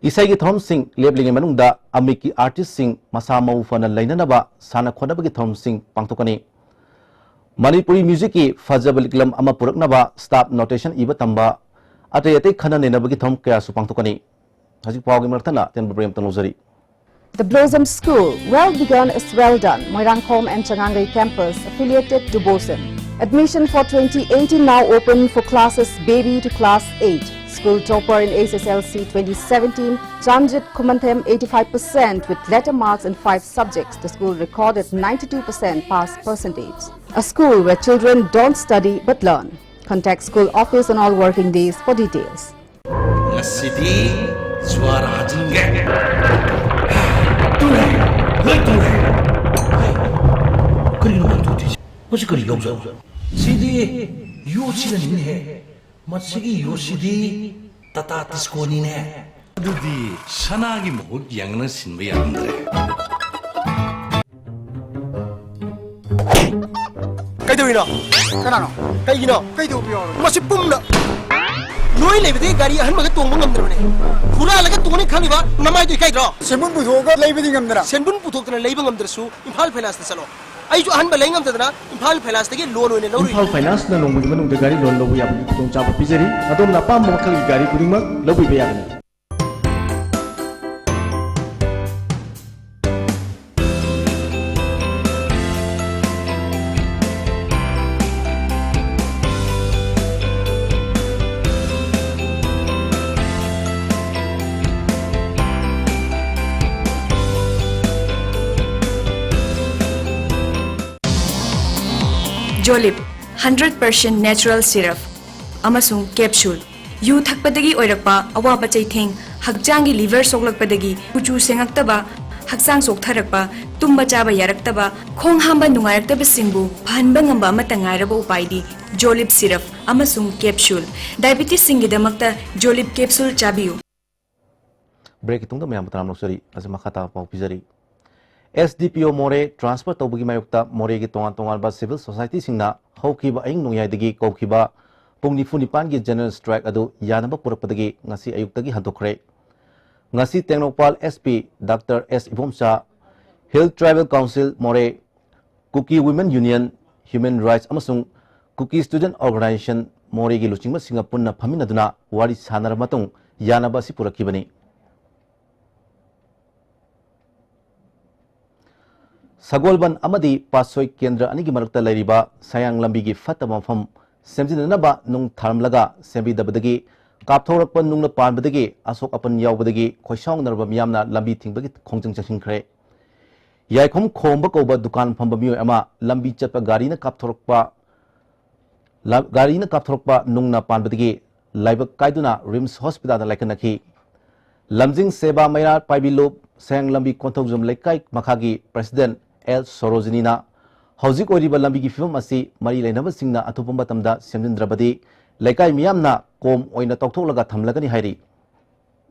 ꯏꯁꯩꯒꯤ ꯊꯧꯔꯝꯁꯤꯡ ꯂꯦꯞꯂꯤꯉꯩ ꯃꯅꯨꯡꯗ ꯑꯃꯤꯛꯀꯤ ꯑꯥꯔꯇꯤꯁꯁꯤꯡ ꯃꯁꯥ ꯃꯎ ꯐꯅ ꯂꯩꯅꯅꯕ ꯁꯥꯟꯅ ꯈꯣꯠꯅꯕꯒꯤ ꯊꯧꯔꯝꯁꯤꯡ ꯄꯥꯡꯊꯣꯛꯀꯅꯤ꯫ ꯃꯅꯤꯄꯨꯔꯤ ꯃ꯭ꯌꯨꯖꯤꯛꯀꯤ ꯐꯖꯕ ꯂꯤꯛꯂꯝ ꯑꯃ ꯄꯨꯔꯛꯅꯕ ꯁ꯭ꯇꯥꯐ ꯅꯣꯇꯦꯁꯟ ꯏꯕ ꯇꯝꯕ, ꯑꯇꯩ ꯑꯇꯩ ꯈꯟꯅ ꯅꯩꯅꯕꯒꯤ ꯊꯧꯔꯝ ꯀꯌꯥꯁꯨ ꯄꯥꯡꯊꯣꯛꯀꯅꯤ꯫ ꯍꯧꯖꯤꯛ ꯄꯥꯎꯒꯤ ꯃꯔꯛ ꯊꯠꯅ ꯑꯇꯦꯟꯕ ꯕ꯭ꯔꯦꯛ ꯑꯃꯇꯪ ꯂꯧꯖꯔꯤ꯫ The Blossom School, well begun is well done. Moirangkhom and Changangei campus, affiliated to BOSEM. Admission for twenty eighteen now open for classes baby to class eight. School topper in H S L C twenty seventeen, Chanjit Khumanthem, eighty-five percent with letter marks in five subjects. The school recorded ninety-two percent pass percentage. A school where children don't study but learn. Contact school office on all working days for details. ꯉꯁꯤꯗꯤ ꯖ꯭ꯋꯥꯔ ꯍꯥꯖꯤꯟꯒꯦ꯫ ꯇꯨꯔꯦ, ꯂꯣꯏ ꯇꯨꯔꯦ꯫ ꯀꯔꯤꯅꯣ ꯃꯥꯅ ꯇꯧꯗꯣꯏꯁꯦ? ꯃꯁꯤ ꯀꯔꯤ ꯂꯧꯖꯥꯠꯅꯣ? ꯁꯤꯗꯤ ꯌꯣꯠꯁꯤꯅꯅꯤꯅꯦꯍꯦ꯫ ꯃꯁꯤꯒꯤ ꯌꯣꯠꯁꯤꯗꯤ ꯇꯥꯇꯥ ꯇꯤꯁꯀꯣꯅꯤꯅꯦ꯫ ꯑꯗꯨꯗꯤ ꯁꯅꯥꯒꯤ ꯃꯍꯨꯠ ꯌꯦꯡꯅ ꯁꯤꯟꯕ ꯌꯥꯔꯝꯗ꯭ꯔꯦ꯫ ꯀꯩꯗꯧꯔꯤꯅꯣ? ꯀꯅꯥꯅꯣ? ꯀꯩꯒꯤꯅꯣ? ꯀꯩꯗꯧꯕ ꯌꯥꯎꯔꯒꯦ? ꯃꯁꯤ ꯄꯨꯝꯅ ꯅꯣꯏ ꯂꯩꯕꯗꯒꯤ ꯒꯥꯔꯤ ꯑꯍꯟꯕꯒ ꯇꯣꯡꯕ ꯉꯝꯗ꯭ꯔꯕꯅꯦ꯫ ꯍꯨꯔꯥꯜꯂꯒ ꯇꯣꯡꯅꯤ ꯈꯪꯉꯤꯕ ꯅꯃꯥꯏꯗꯣ ꯏꯀꯥꯏꯗ꯭ꯔꯣ? ꯁꯦꯟꯕꯨꯟ ꯄꯨꯊꯣꯛꯑꯒ ꯂꯩꯕꯗꯤ ꯉꯝꯗꯅ꯫ ꯁꯦꯟꯕꯨꯟ ꯄꯨꯊꯣꯛꯇꯅ ꯂꯩꯕ ꯉꯝꯗ꯭ꯔꯁꯨ ꯏꯝꯐꯥꯜ ꯐꯥꯏꯅꯥꯟꯁꯇ ꯆꯠꯂꯣ꯫ ꯑꯩꯁꯨ ꯑꯍꯟꯕ ꯂꯩ ꯉꯝꯗꯗꯅ ꯏꯝꯐꯥꯜ ꯐꯥꯏꯅꯥꯟꯁꯇꯒꯤ ꯂꯣꯟ ꯑꯣꯏꯅ ꯂꯧꯔꯨꯏ꯫ ꯏꯝꯐꯥꯜ ꯐꯥꯏꯅꯥꯟꯁꯅ ꯅꯣꯡꯃꯒꯤ ꯃꯅꯨꯡꯗ ꯒꯥꯔꯤ ꯂꯣꯟ ꯂꯧꯕ ꯌꯥꯕꯒꯤ ꯈꯨꯗꯣꯡꯆꯥꯕ ꯄꯤꯖꯔꯤ꯫ ꯑꯗꯣꯝꯅ ꯑꯄꯥꯝꯕ ꯃꯈꯜꯒꯤ ꯒꯥꯔꯤ ꯈꯨꯗꯤꯡꯃꯛ ꯂꯧꯕꯤꯕ ꯌꯥꯒꯅꯤ꯫ ꯖꯣꯂꯤꯞ, hundred percent natural syrup ꯑꯃꯁꯨꯡ capsule꯫ ꯌꯨ ꯊꯛꯄꯗꯒꯤ ꯑꯣꯏꯔꯛꯄ ꯑꯋꯥꯕ ꯆꯩꯊꯦꯡ, ꯍꯛꯆꯥꯡꯒꯤ liver ꯁꯣꯛꯂꯛꯄꯗꯒꯤ ꯀꯨꯆꯨ ꯁꯦꯡꯉꯛꯇꯕ, ꯍꯛꯆꯥꯡ ꯆꯣꯛꯊꯔꯛꯄ, ꯇꯨꯝꯕ ꯆꯥꯕ ꯌꯥꯔꯛꯇꯕ, ꯈꯣꯡ ꯍꯥꯝꯕ ꯅꯨꯡꯉꯥꯏꯔꯛꯇꯕꯁꯤꯡꯕꯨ ꯐꯍꯟꯕ ꯉꯝꯕ ꯑꯃꯠꯇ ꯉꯥꯏꯔꯕ ꯎꯄꯥꯏꯗꯤ ꯖꯣꯂꯤꯞ syrup ꯑꯃꯁꯨꯡ capsule꯫ Diabetesꯁꯤꯡꯒꯤꯗꯃꯛꯇ ꯖꯣꯂꯤꯞ capsule ꯆꯥꯕꯤꯌꯨ꯫ Breakꯀꯤ ꯇꯨꯡꯗ ꯃꯌꯥꯝꯕꯨ ꯇꯔꯥꯝꯅ ꯑꯣꯛꯆꯔꯤ꯫ ꯑꯁꯤ ꯃꯈꯥ ꯇꯥꯕ ꯄꯥꯎ ꯄꯤꯖꯔꯤ꯫ S D P O ꯃꯣꯔꯦ transfer ꯇꯧꯕꯒꯤ ꯃꯥꯌꯣꯛꯇ ꯃꯣꯔꯦꯒꯤ ꯇꯣꯉꯥꯟ ꯇꯣꯉꯥꯟꯕ civil societyꯁꯤꯡꯅ ꯍꯧꯈꯤꯕ ꯑꯍꯤꯡ ꯅꯣꯡꯌꯥꯏꯗꯒꯤ ꯀꯧꯈꯤꯕ ꯄꯨꯡ ꯅꯤꯐꯨ ꯅꯤꯄꯥꯟꯒꯤ general strike ꯑꯗꯨ ꯌꯥꯅꯕ ꯄꯨꯔꯛꯄꯗꯒꯤ ꯉꯁꯤ ꯑꯌꯨꯛꯇꯒꯤ ꯍꯟꯗꯣꯛꯈ꯭ꯔꯦ꯫ ꯉꯁꯤ Tengnoupal S P Doctor S Ibomcha, Hill Tribal Council ꯃꯣꯔꯦ, Kuki Women Union, Human Rights ꯑꯃꯁꯨꯡ Kuki Student Organization ꯃꯣꯔꯦꯒꯤ ꯂꯨꯆꯤꯡꯕꯁꯤꯡꯒ ꯄꯨꯟꯅ ꯐꯝꯃꯤꯟꯅꯗꯨꯅ ꯋꯥꯔꯤ ꯁꯥꯟꯅꯔꯕ ꯃꯇꯨꯡ ꯌꯥꯅꯕ ꯑꯁꯤ ꯄꯨꯔꯛꯈꯤꯕꯅꯤ꯫ ꯁꯒꯣꯜꯕꯟ ꯑꯃꯗꯤ ꯄꯥꯠꯁꯣꯏ ꯀꯦꯟꯗ꯭ꯔ ꯑꯅꯤꯒꯤ ꯃꯔꯛꯇ ꯂꯩꯔꯤꯕ ꯁꯌꯥꯡ ꯂꯝꯕꯤꯒꯤ ꯐꯠꯇꯕ ꯃꯐꯝ ꯁꯦꯝꯖꯤꯟꯅꯅꯕ ꯅꯨꯡ ꯊꯥꯔꯝꯂꯒ ꯁꯦꯝꯕꯤꯗꯕꯗꯒꯤ ꯀꯥꯞꯊꯣꯔꯛꯄ ꯅꯨꯡꯅ ꯄꯥꯟꯕꯗꯒꯤ ꯑꯁꯣꯛ ꯑꯄꯟ ꯌꯥꯎꯕꯗꯒꯤ ꯈꯣꯏꯁꯥꯎꯅꯔꯕ ꯃꯤꯌꯥꯝꯅ ꯂꯝꯕꯤ ꯊꯤꯡꯕꯒꯤ ꯈꯣꯡꯖꯪ ꯆꯪꯁꯤꯟꯈ꯭ꯔꯦ꯫ ꯌꯥꯏꯈꯣꯝ ꯈꯣꯝꯕ ꯀꯧꯕ ꯗꯨꯀꯥꯟ ꯐꯝꯕ ꯃꯤꯑꯣꯏ ꯑꯃ ꯂꯝꯕꯤ ꯆꯠꯄ ꯒꯥꯔꯤꯅ ꯀꯥꯞꯊꯣꯔꯛꯄ ꯂ-, ꯒꯥꯔꯤꯅ ꯀꯥꯞꯊꯣꯔꯛꯄ ꯅꯨꯡꯅ ꯄꯥꯟꯕꯗꯒꯤ ꯂꯥꯏꯕꯛ ꯀꯥꯏꯗꯨꯅ ꯔꯤꯝꯁ ꯍꯣꯁꯄꯤꯇꯥꯜꯗ ꯂꯥꯏꯀꯠꯅꯈꯤ꯫ ꯂꯝꯖꯤꯡ ꯁꯦꯕꯥ ꯃꯩꯔꯥ ꯄꯥꯏꯕꯤ ꯂꯨꯞ ꯁꯌꯥꯡ ꯂꯝꯕꯤ ꯀꯣꯟꯊꯧꯖꯝ ꯂꯩꯀꯥꯏ ꯃꯈꯥꯒꯤ ꯄ꯭ꯔꯦꯁꯤꯗꯦꯟꯠ ꯑꯦꯜ ꯁꯣꯔꯣꯖꯤꯅꯤꯅ ꯍꯧꯖꯤꯛ ꯑꯣꯏꯔꯤꯕ ꯂꯝꯕꯤꯒꯤ ꯐꯤꯕꯝ ꯑꯁꯤ ꯃꯔꯤ ꯂꯩꯅꯕꯁꯤꯡꯅ ꯑꯊꯨꯕ ꯃꯇꯝꯗ ꯁꯦꯝꯖꯤꯟꯗ꯭ꯔꯕꯗꯤ ꯂꯩꯀꯥꯏ ꯃꯤꯌꯥꯝꯅ ꯀꯣꯝ ꯑꯣꯏꯅ ꯇꯧꯊꯣꯛꯂꯒ ꯊꯝꯂꯒꯅꯤ ꯍꯥꯏꯔꯤ꯫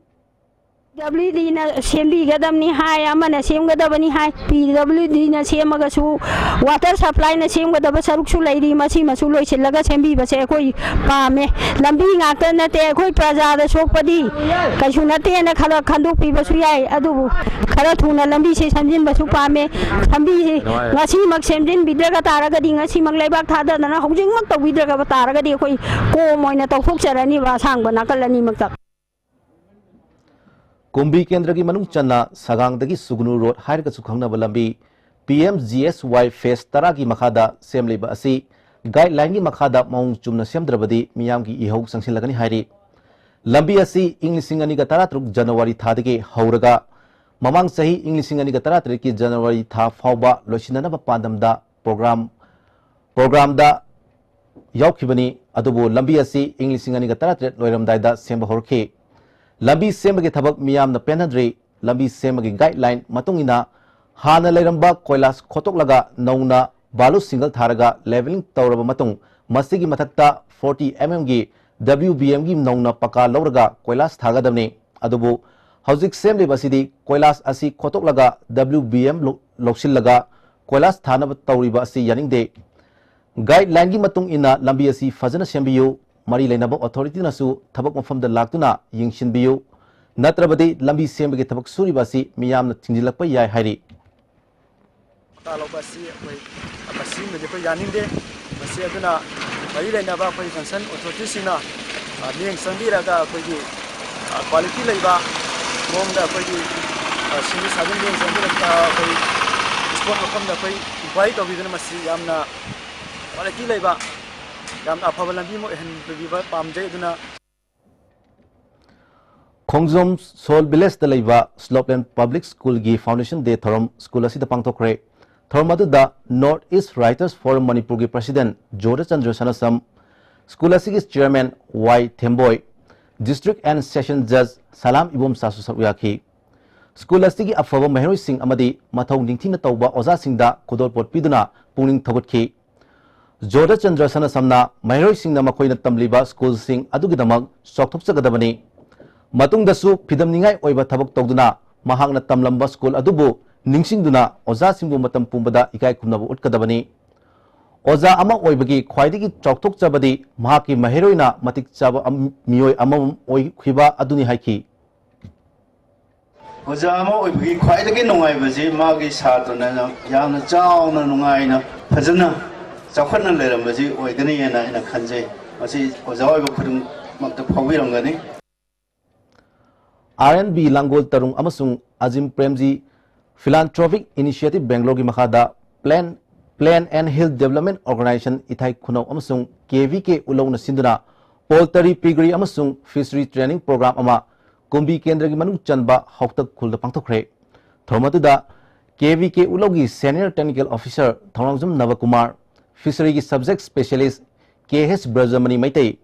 ꯄꯤ ꯗꯕ꯭ꯂꯤꯎ ꯗꯤꯅ ꯁꯦꯝꯕꯤꯒꯗꯕꯅꯤ ꯍꯥꯏ, ꯑꯃꯅ ꯁꯦꯝꯒꯗꯕꯅꯤ ꯍꯥꯏ꯫ ꯄꯤ ꯗꯕ꯭ꯂꯤꯎ ꯗꯤꯅ ꯁꯦꯝꯃꯒꯁꯨ ꯋꯥꯇꯔ ꯁꯄ꯭ꯂꯥꯏꯅ ꯁꯦꯝꯒꯗꯕ ꯁꯔꯨꯛꯁꯨ ꯂꯩꯔꯤ, ꯃꯁꯤꯃꯁꯨ ꯂꯣꯏꯁꯤꯜꯂꯒ ꯁꯦꯝꯕꯤꯕꯁꯦ ꯑꯩꯈꯣꯏ ꯄꯥꯝꯃꯦ꯫ ꯂꯝꯕꯤ ꯉꯥꯛꯇ ꯅꯠꯇꯦ, ꯑꯩꯈꯣꯏ ꯄ꯭ꯔꯖꯥꯗ ꯁꯣꯛꯄꯗꯤ ꯀꯩꯁꯨ ꯅꯠꯇꯦꯅ ꯈꯔ ꯈꯟꯗꯣꯛꯄꯤꯕꯁꯨ ꯌꯥꯏ, ꯑꯗꯨꯕꯨ ꯈꯔ ꯊꯨꯅ ꯂꯝꯕꯤꯁꯦ ꯁꯦꯝꯖꯤꯟꯕꯁꯨ ꯄꯥꯝꯃꯦ꯫ ꯂꯝꯕꯤꯁꯦ ꯉꯁꯤꯃꯛ ꯁꯦꯝꯖꯤꯟꯕꯤꯗ꯭ꯔꯒ ꯇꯥꯔꯒꯗꯤ, ꯉꯁꯤꯃꯛ ꯂꯩꯕꯥꯛ ꯊꯥꯗꯗꯅ ꯍꯧꯖꯤꯛꯃꯛ ꯇꯧꯕꯤꯗ꯭ꯔꯒꯕ ꯇꯥꯔꯒꯗꯤ ꯑꯩꯈꯣꯏ ꯀꯣꯝ ꯑꯣꯏꯅ ꯇꯧꯊꯣꯛꯆꯔꯅꯤꯕ ꯑꯁꯥꯡꯕ ꯅꯥꯀꯜ ꯑꯅꯤꯃꯛꯇ꯫ ꯀꯨꯝꯕꯤ ꯀꯦꯟꯗ꯭ꯔꯒꯤ ꯃꯅꯨꯡ ꯆꯟꯅ ꯁꯒꯥꯡꯗꯒꯤ ꯁꯨꯒꯅꯨ ꯔꯣꯗ ꯍꯥꯏꯔꯒꯁꯨ ꯈꯪꯅꯕ ꯂꯝꯕꯤ ꯄꯤ ꯑꯦꯝ ꯖꯤ ꯑꯦꯁ ꯋꯥꯏ ꯐꯦꯁ ꯇꯔꯥꯒꯤ ꯃꯈꯥꯗ ꯁꯦꯝꯂꯤꯕ ꯑꯁꯤ ꯒꯥꯏꯗꯂꯥꯏꯟꯒꯤ ꯃꯈꯥꯗ ꯃꯑꯣꯡ ꯆꯨꯝꯅ ꯁꯦꯝꯗ꯭ꯔꯕꯗꯤ ꯃꯤꯌꯥꯝꯒꯤ ꯏꯍꯧ ꯆꯪꯁꯤꯜꯂꯒꯅꯤ ꯍꯥꯏꯔꯤ꯫ ꯂꯝꯕꯤ ꯑꯁꯤ ꯏꯪ ꯂꯤꯁꯤꯡ ꯑꯅꯤꯒ ꯇꯔꯥꯇꯔꯨꯛ ꯖꯅꯋꯥꯔꯤ ꯊꯥꯗꯒꯤ ꯍꯧꯔꯒ ꯃꯃꯥꯡ ꯆꯍꯤ ꯏꯪ ꯂꯤꯁꯤꯡ ꯑꯅꯤꯒ ꯇꯔꯥꯇꯔꯦꯠꯀꯤ ꯖꯅꯋꯥꯔꯤ ꯊꯥ ꯐꯥꯎꯕ ꯂꯣꯏꯁꯤꯟꯅꯅꯕ ꯄꯥꯟꯗꯝꯗ ꯄ꯭ꯔꯣꯒ꯭ꯔꯥꯝ, ꯄ꯭ꯔꯣꯒ꯭ꯔꯥꯝꯗ ꯌꯥꯎꯈꯤꯕꯅꯤ꯫ ꯑꯗꯨꯕꯨ ꯂꯝꯕꯤ ꯑꯁꯤ ꯏꯪ ꯂꯤꯁꯤꯡ ꯑꯅꯤꯒ ꯇꯔꯥꯇꯔꯦꯠ ꯂꯣꯏꯔꯝꯗꯥꯏꯗ ꯁꯦꯝꯕ ꯍꯧꯔꯛꯈꯤ꯫ ꯂꯝꯕꯤ ꯁꯦꯝꯕꯒꯤ ꯊꯕꯛ ꯃꯤꯌꯥꯝꯅ ꯄꯦꯟꯅꯗ꯭ꯔꯤ꯫ ꯂꯝꯕꯤ ꯁꯦꯝꯕꯒꯤ ꯒꯥꯏꯗꯂꯥꯏꯟ ꯃꯇꯨꯡ ꯏꯟꯅ ꯍꯥꯟꯅ ꯂꯩꯔꯝꯕ ꯀꯣꯏꯂꯥꯁ ꯈꯣꯠꯇꯣꯛꯂꯒ ꯅꯧꯅ ꯕꯥꯂꯨ ꯁꯤꯡꯒꯜ ꯊꯥꯔꯒ ꯂꯦꯚꯦꯂꯤꯡ ꯇꯧꯔꯕ ꯃꯇꯨꯡ ꯃꯁꯤꯒꯤ ꯃꯊꯛꯇ ꯐꯣꯔꯇꯤ ꯑꯦꯝ ꯑꯦꯝꯒꯤ ꯗꯕ꯭ꯂꯤꯎ ꯕꯤ ꯑꯦꯝꯒꯤ ꯅꯧꯅ ꯄꯀꯥ ꯂꯧꯔꯒ ꯀꯣꯏꯂꯥꯁ ꯊꯥꯒꯗꯕꯅꯤ꯫ ꯑꯗꯨꯕꯨ ꯍꯧꯖꯤꯛ ꯁꯦꯝꯂꯤꯕ ꯑꯁꯤꯗꯤ ꯀꯣꯏꯂꯥꯁ ꯑꯁꯤ ꯈꯣꯠꯇꯣꯛꯂꯒ ꯗꯕ꯭ꯂꯤꯎ ꯕꯤ ꯑꯦꯝ ꯂꯧ-, ꯂꯧꯁꯤꯜꯂꯒ ꯀꯣꯏꯂꯥꯁ ꯊꯥꯅꯕ ꯇꯧꯔꯤꯕ ꯑꯁꯤ ꯌꯥꯅꯤꯡꯗꯦ꯫ ꯒꯥꯏꯗꯂꯥꯏꯟꯒꯤ ꯃꯇꯨꯡ ꯏꯟꯅ ꯂꯝꯕꯤ ꯑꯁꯤ ꯐꯖꯅ ꯁꯦꯝꯕꯤꯌꯨ꯫ ꯃꯔꯤ ꯂꯩꯅꯕ ꯑꯣꯊꯣꯔꯤꯇꯤꯅꯁꯨ ꯊꯕꯛ ꯃꯐꯝꯗ ꯂꯥꯛꯇꯨꯅ ꯌꯦꯡꯁꯤꯟꯕꯤꯌꯨ꯫ ꯅꯠꯇ꯭ꯔꯕꯗꯤ ꯂꯝꯕꯤ ꯁꯦꯝꯕꯒꯤ ꯊꯕꯛ ꯁꯨꯔꯤꯕ ꯑꯁꯤ ꯃꯤꯌꯥꯝꯅ ꯊꯤꯡꯖꯤꯜꯂꯛꯄ ꯌꯥꯏ ꯍꯥꯏꯔꯤ꯫ ꯃꯈꯥ ꯂꯧꯕ ꯑꯁꯤ ꯑꯩꯈꯣꯏ, ꯃꯁꯤꯃꯗꯤ ꯑꯩꯈꯣꯏ ꯌꯥꯅꯤꯡꯗꯦ꯫ ꯃꯁꯤ ꯑꯗꯨꯅ ꯃꯔꯤ ꯂꯩꯅꯕ ꯑꯩꯈꯣꯏ ꯀꯟꯁꯔꯟ ꯑꯣꯊꯣꯔꯤꯇꯤꯁꯤꯡꯅ, ꯑ, ꯃꯤꯠꯌꯦꯡ ꯆꯪꯕꯤꯔꯒ ꯑꯩꯈꯣꯏꯒꯤ, ꯑ, ꯀ꯭ꯋꯥꯂꯤꯇꯤ ꯂꯩꯕ ꯃꯑꯣꯡꯗ ꯑꯩꯈꯣꯏꯒꯤ, ꯑ, ꯁꯤꯟꯃꯤ ꯁꯥꯃꯤ ꯃꯤꯠꯌꯦꯡ ꯆꯪꯕꯤꯔꯒ ꯑꯩꯈꯣꯏ ꯃꯐꯝꯗ ꯑꯩꯈꯣꯏ ꯏꯟꯀ꯭ꯋꯥꯏꯔꯤ ꯇꯧꯕꯤꯗꯨꯅ ꯃꯁꯤ ꯌꯥꯝꯅ ꯀ꯭ꯋꯥꯂꯤꯇꯤ ꯂꯩꯕ, ꯌꯥꯝꯅ ꯑꯐꯕ ꯂꯝꯕꯤ ꯑꯃ ꯑꯣꯏꯍꯟꯕꯤꯕ ꯄꯥꯝꯖꯩ꯫ ꯑꯗꯨꯅ ꯈꯣꯡꯖꯣꯝ ꯁꯣꯜ ꯚꯤꯂꯦꯖꯇ ꯂꯩꯕ ꯁ꯭ꯂꯣꯞꯂꯦꯟ ꯄꯕ꯭ꯂꯤꯛ ꯁ꯭ꯀꯨꯜꯒꯤ ꯐꯥꯎꯟꯗꯦꯁꯟ ꯗꯦ ꯊꯧꯔꯝ ꯁ꯭ꯀꯨꯜ ꯑꯁꯤꯗ ꯄꯥꯡꯊꯣꯛꯈ꯭ꯔꯦ꯫ ꯊꯧꯔꯝ ꯑꯗꯨꯗ North East Writers Forum ꯃꯅꯤꯄꯨꯔꯒꯤ ꯄ꯭ꯔꯁꯤꯗꯦꯟ ꯖꯣꯙꯆꯟꯗ꯭ꯔ ꯁꯅꯥꯁꯝ, ꯁ꯭ꯀꯨꯜ ꯑꯁꯤꯒꯤ chairman Y Themboi, district and session ꯖꯖ ꯁꯂꯥꯝ ꯏꯕꯣꯝꯆꯥꯁꯨ ꯁꯔꯨꯛ ꯌꯥꯈꯤ꯫ ꯁ꯭ꯀꯨꯜ ꯑꯁꯤꯒꯤ ꯑꯐꯕ ꯃꯍꯩꯔꯣꯏꯁꯤꯡ ꯑꯃꯗꯤ ꯃꯊꯧ ꯅꯤꯡꯊꯤꯅ ꯇꯧꯕ ꯑꯣꯖꯥꯁꯤꯡꯗ ꯈꯨꯗꯣꯜꯄꯣꯠ ꯄꯤꯗꯨꯅ ꯄꯨꯛꯅꯤꯡ ꯊꯧꯒꯠꯈꯤ꯫ ꯖꯣꯙꯆꯟꯗ꯭ꯔ ꯁꯅꯥꯁꯝꯅ ꯃꯍꯩꯔꯣꯏꯁꯤꯡꯅ ꯃꯈꯣꯏꯅ ꯇꯝꯂꯤꯕ ꯁ꯭ꯀꯨꯜꯁꯤꯡ ꯑꯗꯨꯒꯤꯗꯃꯛ ꯆꯥꯎꯊꯣꯛꯆꯒꯗꯕꯅꯤ꯫ ꯃꯇꯨꯡꯗꯁꯨ ꯐꯤꯗꯝꯅꯤꯡꯉꯥꯏ ꯑꯣꯏꯕ ꯊꯕꯛ ꯇꯧꯗꯨꯅ ꯃꯍꯥꯛꯅ ꯇꯝꯂꯝꯕ ꯁ꯭ꯀꯨꯜ ꯑꯗꯨꯕꯨ ꯅꯤꯡꯁꯤꯡꯗꯨꯅ ꯑꯣꯖꯥꯁꯤꯡꯕꯨ ꯃꯇꯝ ꯄꯨꯝꯕꯗ ꯏꯀꯥꯏ ꯈꯨꯝꯅꯕ ꯎꯠꯀꯗꯕꯅꯤ꯫ ꯑꯣꯖꯥ ꯑꯃ ꯑꯣꯏꯕꯒꯤ ꯈ꯭ꯋꯥꯏꯗꯒꯤ ꯆꯥꯎꯊꯣꯛꯆꯕꯗꯤ ꯃꯍꯥꯛꯀꯤ ꯃꯍꯩꯔꯣꯏꯅ ꯃꯇꯤꯛ ꯆꯥꯕ ꯑꯝ-, ꯃꯤꯑꯣꯏ ꯑꯃꯃꯝ ꯑꯣꯏꯈꯤꯕ ꯑꯗꯨꯅꯤ ꯍꯥꯏꯈꯤ꯫ ꯑꯣꯖꯥ ꯑꯃ ꯑꯣꯏꯕꯒꯤ ꯈ꯭ꯋꯥꯏꯗꯒꯤ ꯅꯨꯡꯉꯥꯏꯕꯁꯤ ꯃꯥꯒꯤ ꯁꯥꯇ꯭ꯔꯅ ꯌꯥꯝꯅ ꯆꯥꯎꯅ, ꯅꯨꯡꯉꯥꯏꯅ, ꯐꯖꯅ, ꯆꯥꯎꯈꯠꯅ ꯂꯩꯔꯝꯕꯁꯤ ꯑꯣꯏꯒꯅꯤ ꯍꯥꯏꯅ ꯑꯩꯅ ꯈꯟꯖꯩ꯫ ꯃꯁꯤ ꯑꯣꯖꯥ ꯑꯣꯏꯕ ꯈꯨꯗꯤꯡꯃꯛꯇ ꯐꯥꯎꯕꯤꯔꯝꯒꯅꯤ꯫ ꯑꯥꯔ ꯑꯦꯟ ꯕꯤ ꯂꯥꯡꯒꯣꯜ ꯇꯔꯨꯡ ꯑꯃꯁꯨꯡ ꯑꯖꯤꯝ ꯄ꯭ꯔꯦꯝꯖꯤ Philanthropic Initiative ꯕꯦꯡꯒ꯭ꯂꯣꯔꯒꯤ ꯃꯈꯥꯗ Plan, Plain and Hill Development Organization ꯏꯊꯥꯏ ꯈꯨꯅꯧ ꯑꯃꯁꯨꯡ ꯀꯦ ꯚꯤ ꯀꯦ ꯎꯂꯧꯅ ꯁꯤꯟꯗꯨꯅ Poultry, Piggery ꯑꯃꯁꯨꯡ Fishery Training Program ꯑꯃ ꯀꯨꯝꯕꯤ ꯀꯦꯟꯗ꯭ꯔꯒꯤ ꯃꯅꯨꯡ ꯆꯟꯕ ꯍꯥꯎꯇꯛ ꯈꯨꯜꯗ ꯄꯥꯡꯊꯣꯛꯈ꯭ꯔꯦ꯫ ꯊꯧꯔꯝ ꯑꯗꯨꯗ ꯀꯦ ꯚꯤ ꯀꯦ ꯎꯂꯧꯒꯤ Senior Technical Officer Thounaojam Nabakumar, Fishery ꯒꯤ Subject Specialist K H Brajamani Meitei,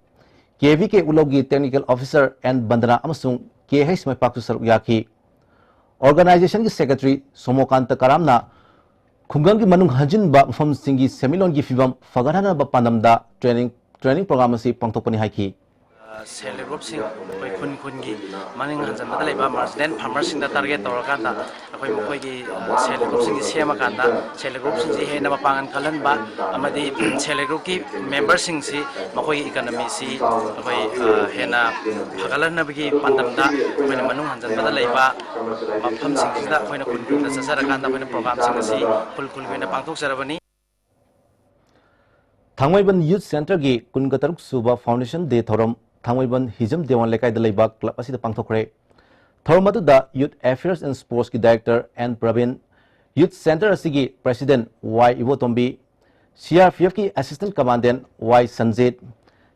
K V K ꯎꯂꯧꯒꯤ Technical Officer ꯑꯦꯟ ꯕꯟꯗꯅꯥ ꯑꯃꯁꯨꯡ ꯀꯦ ꯑꯩꯆ ꯃꯩꯄꯥꯛꯁꯨ ꯁꯔꯨꯛ ꯌꯥꯈꯤ꯫ Organization ꯒꯤ Secretary ꯁꯣꯃꯣꯀꯥꯟꯇ ꯀꯔꯥꯝꯅ ꯈꯨꯡꯒꯪꯒꯤ ꯃꯅꯨꯡ ꯍꯟꯖꯤꯟꯕ ꯃꯐꯝꯁꯤꯡꯒꯤ ꯁꯦꯟꯃꯤꯠꯂꯣꯟꯒꯤ ꯐꯤꯕꯝ ꯐꯒꯠꯍꯟꯅꯕ ꯄꯥꯟꯗꯝꯗ training, training program ꯑꯁꯤ ꯄꯥꯡꯊꯣꯛꯄꯅꯤ ꯍꯥꯏꯈꯤ꯫ ꯁꯦꯜꯐ ꯍꯦꯜꯞ ꯒ꯭ꯔꯨꯞꯁꯤꯡ, ꯑꯩꯈꯣꯏ ꯈꯨꯟ ꯈꯨꯟꯒꯤ ꯃꯅꯤꯡ ꯍꯟꯖꯟꯕꯗ ꯂꯩꯕ marginal farmer ꯁꯤꯡꯗ target ꯇꯧꯔꯀꯥꯟꯗ ꯑꯩꯈꯣꯏ ꯃꯈꯣꯏꯒꯤ, ꯑ, ꯁꯦꯜꯐ ꯍꯦꯜꯞ ꯒ꯭ꯔꯨꯞꯁꯤꯡꯁꯤ ꯁꯦꯝꯃꯀꯥꯟꯗ ꯁꯦꯜꯐ ꯍꯦꯜꯞ ꯒ꯭ꯔꯨꯞꯁꯤꯡꯁꯤ ꯍꯦꯟꯅ ꯃꯄꯥꯡꯒꯜ ꯀꯜꯍꯟꯕ ꯑꯃꯗꯤ ꯁꯦꯜꯐ ꯍꯦꯜꯞ ꯒ꯭ꯔꯨꯞꯀꯤ ꯃꯦꯝꯕꯔꯁꯤꯡꯁꯤ ꯃꯈꯣꯏꯒꯤ economy ꯁꯤ ꯑꯩꯈꯣꯏ, ꯑ, ꯍꯦꯟꯅ ꯐꯒꯠꯍꯟꯅꯕꯒꯤ ꯄꯥꯟꯗꯝꯗ ꯑꯩꯈꯣꯏꯅ ꯃꯅꯨꯡ ꯍꯟꯖꯟꯕꯗ ꯂꯩꯕ ꯃꯐꯝꯁꯤꯡꯁꯤꯗ ꯑꯩꯈꯣꯏꯅ ꯈꯨꯟ ꯈꯨꯟꯗ ꯆꯠꯆꯔꯀꯥꯟꯗ ꯑꯩꯈꯣꯏꯅ program ꯁꯤꯡ ꯑꯁꯤ ꯈꯨꯜ ꯈꯨꯜꯒꯤ ꯑꯣꯏꯅ ꯄꯥꯡꯊꯣꯛꯆꯔꯕꯅꯤ꯫ ꯊꯥꯡꯃꯩꯕꯟ Youth Centre ꯒꯤ ꯀꯨꯟꯒ ꯇꯔꯨꯛ ꯁꯨꯕ Foundation Day ꯊꯧꯔꯝ ꯊꯥꯡꯃꯩꯕꯟ ꯍꯤꯖꯝ ꯗꯦꯋꯥꯟ ꯂꯩꯀꯥꯏꯗ ꯂꯩꯕ club ꯑꯁꯤꯗ ꯄꯥꯡꯊꯣꯛꯈ꯭ꯔꯦ꯫ ꯊꯧꯔꯝ ꯑꯗꯨꯗ Youth Affairs and Sports ꯀꯤ Director N Prabin, Youth Center ꯑꯁꯤꯒꯤ President Y Ibotombi, C R P F ꯀꯤ Assistant Commandant Y Sanjit,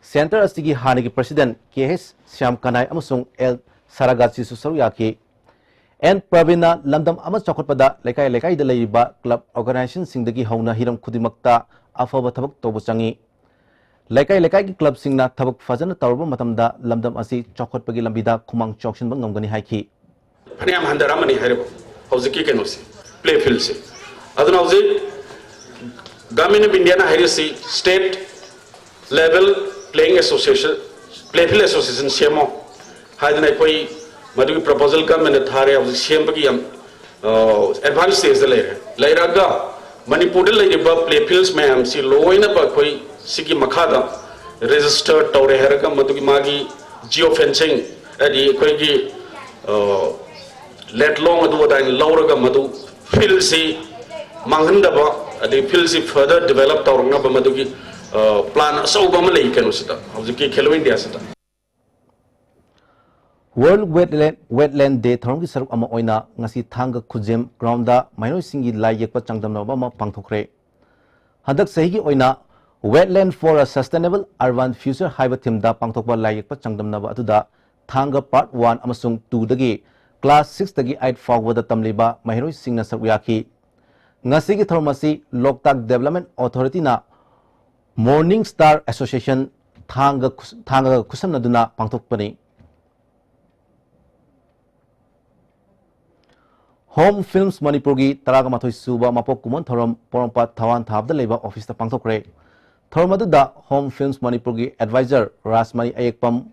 Center ꯑꯁꯤꯒꯤ ꯍꯥꯟꯅꯒꯤ President K H ꯁ꯭ꯌꯥꯝ ꯀꯅꯥꯏ ꯑꯃꯁꯨꯡ L ꯁꯔꯥꯒꯥꯖꯤꯁꯨ ꯁꯔꯨꯛ ꯌꯥꯈꯤ꯫ ꯑꯦꯟ ꯄ꯭ꯔꯕꯤꯟꯅ ꯂꯝꯗꯝ ꯑꯃ ꯆꯥꯎꯈꯠꯄꯗ ꯂꯩꯀꯥꯏ ꯂꯩꯀꯥꯏꯗ ꯂꯩꯔꯤꯕ club organizationꯁꯤꯡꯗꯒꯤ ꯍꯧꯅ ꯍꯤꯔꯝ ꯈꯨꯗꯤꯡꯃꯛꯇ ꯑꯐꯕ ꯊꯕꯛ ꯇꯧꯕ ꯆꯪꯏ꯫ ꯂꯩꯀꯥꯏ ꯂꯩꯀꯥꯏꯒꯤ clubꯁꯤꯡꯅ ꯊꯕꯛ ꯐꯖꯅ ꯇꯧꯔꯕ ꯃꯇꯝꯗ ꯂꯝꯗꯝ ꯑꯁꯤ ꯆꯥꯎꯈꯠꯄꯒꯤ ꯂꯝꯕꯤꯗ ꯈꯨꯃꯥꯡ ꯆꯥꯎꯁꯤꯟꯕ ꯉꯝꯒꯅꯤ ꯍꯥꯏꯈꯤ꯫ ꯐꯅꯌꯥꯝ ꯍꯟꯊꯔꯛꯑꯃꯅꯤ ꯍꯥꯏꯔꯤꯕ ꯍꯧꯖꯤꯛꯀꯤ ꯀꯩꯅꯣꯁꯦ, play fieldꯁꯦ꯫ ꯑꯗꯨꯅ ꯍꯧꯖꯤꯛ Government of Indiaꯅ ꯍꯥꯏꯔꯤꯁꯤ state level playing association, play field association ꯁꯦꯝꯃꯣ ꯍꯥꯏꯗꯅ ꯑꯩꯈꯣꯏ ꯃꯗꯨꯒꯤ proposal governmentꯇ ꯊꯥꯔꯦ꯫ ꯍꯧꯖꯤꯛ ꯁꯦꯝꯕꯒꯤ ꯌꯥꯝ advance stageꯇ ꯂꯩꯔꯦ꯫ ꯂꯩꯔꯒ ꯃꯅꯤꯄꯨꯔꯗ ꯂꯩꯔꯤꯕ play fields ꯃꯌꯥꯝꯁꯤ ꯂꯣꯏꯅꯃꯛ ꯑꯩꯈꯣꯏ ꯁꯤꯒꯤ ꯃꯈꯥꯗ register ꯇꯧꯔꯦ ꯍꯥꯏꯔꯒ ꯃꯗꯨꯒꯤ ꯃꯥꯒꯤ geo fencing ꯍꯥꯏꯗꯤ ꯑꯩꯈꯣꯏꯒꯤ ꯂꯦꯠꯂꯣꯡ ꯑꯗꯨ ꯑꯗꯥꯏꯅ ꯂꯧꯔꯒ ꯃꯗꯨ fieldꯁꯤ ꯃꯥꯡꯍꯟꯗꯕ ꯑꯗꯩ fieldꯁꯤ further develop ꯇꯧꯔꯛꯅꯕ ꯃꯗꯨꯒꯤ plan ꯑꯆꯧꯕ ꯑꯃ ꯂꯩ ꯀꯩꯅꯣꯁꯤꯗ ꯍꯧꯖꯤꯛꯀꯤ Khelo Indiaꯁꯤꯗ꯫ World Wetland, Wetland Day ꯊꯧꯔꯝꯒꯤ ꯁꯔꯨꯛ ꯑꯃ ꯑꯣꯏꯅ ꯉꯁꯤ ꯊꯥꯡꯒ ꯈꯨꯖꯦꯝ groundꯗ ꯃꯍꯩꯔꯣꯏꯁꯤꯡꯒꯤ ꯂꯥꯏ ꯌꯦꯛꯄ ꯆꯥꯡꯗꯝꯅꯕ ꯑꯃ ꯄꯥꯡꯊꯣꯛꯈ꯭ꯔꯦ꯫ ꯍꯟꯗꯛ ꯆꯍꯤꯒꯤ ꯑꯣꯏꯅ Wetland for a Sustainable Urban Future ꯍꯥꯏꯕ themeꯗ ꯄꯥꯡꯊꯣꯛꯄ ꯂꯥꯏ ꯌꯦꯛꯄ ꯆꯥꯡꯗꯝꯅꯕ ꯑꯗꯨꯗ ꯊꯥꯡꯒ part one ꯑꯃꯁꯨꯡ twoꯗꯒꯤ class sixꯇꯒꯤ eight ꯐꯥꯎꯕꯗ ꯇꯝꯂꯤꯕ ꯃꯍꯩꯔꯣꯏꯁꯤꯡꯅ ꯁꯔꯨꯛ ꯌꯥꯈꯤ꯫ ꯉꯁꯤꯒꯤ ꯊꯧꯔꯝ ꯑꯁꯤ Loktak Development Authorityꯅ Morning Star Association ꯊꯥꯡꯒ ꯈꯨ-, ꯊꯥꯡꯒꯒ ꯈꯨꯠꯁꯝꯅꯗꯨꯅ ꯄꯥꯡꯊꯣꯛꯄꯅꯤ꯫ Home Films ꯃꯅꯤꯄꯨꯔꯒꯤ ꯇꯔꯥꯒ ꯃꯥꯊꯣꯏ ꯁꯨꯕ ꯃꯄꯣꯛ ꯀꯨꯝꯑꯣꯟ ꯊꯧꯔꯝ ꯄꯣꯔꯣꯝꯄꯥꯠ ꯊꯋꯥꯟ ꯊꯥꯕꯗ ꯂꯩꯕ officeꯇ ꯄꯥꯡꯊꯣꯛꯈ꯭ꯔꯦ꯫ ꯊꯧꯔꯝ ꯑꯗꯨꯗ Home Films ꯃꯅꯤꯄꯨꯔꯒꯤ advisor ꯔꯥꯖꯃꯅꯤ ꯑꯌꯦꯛꯄꯝ,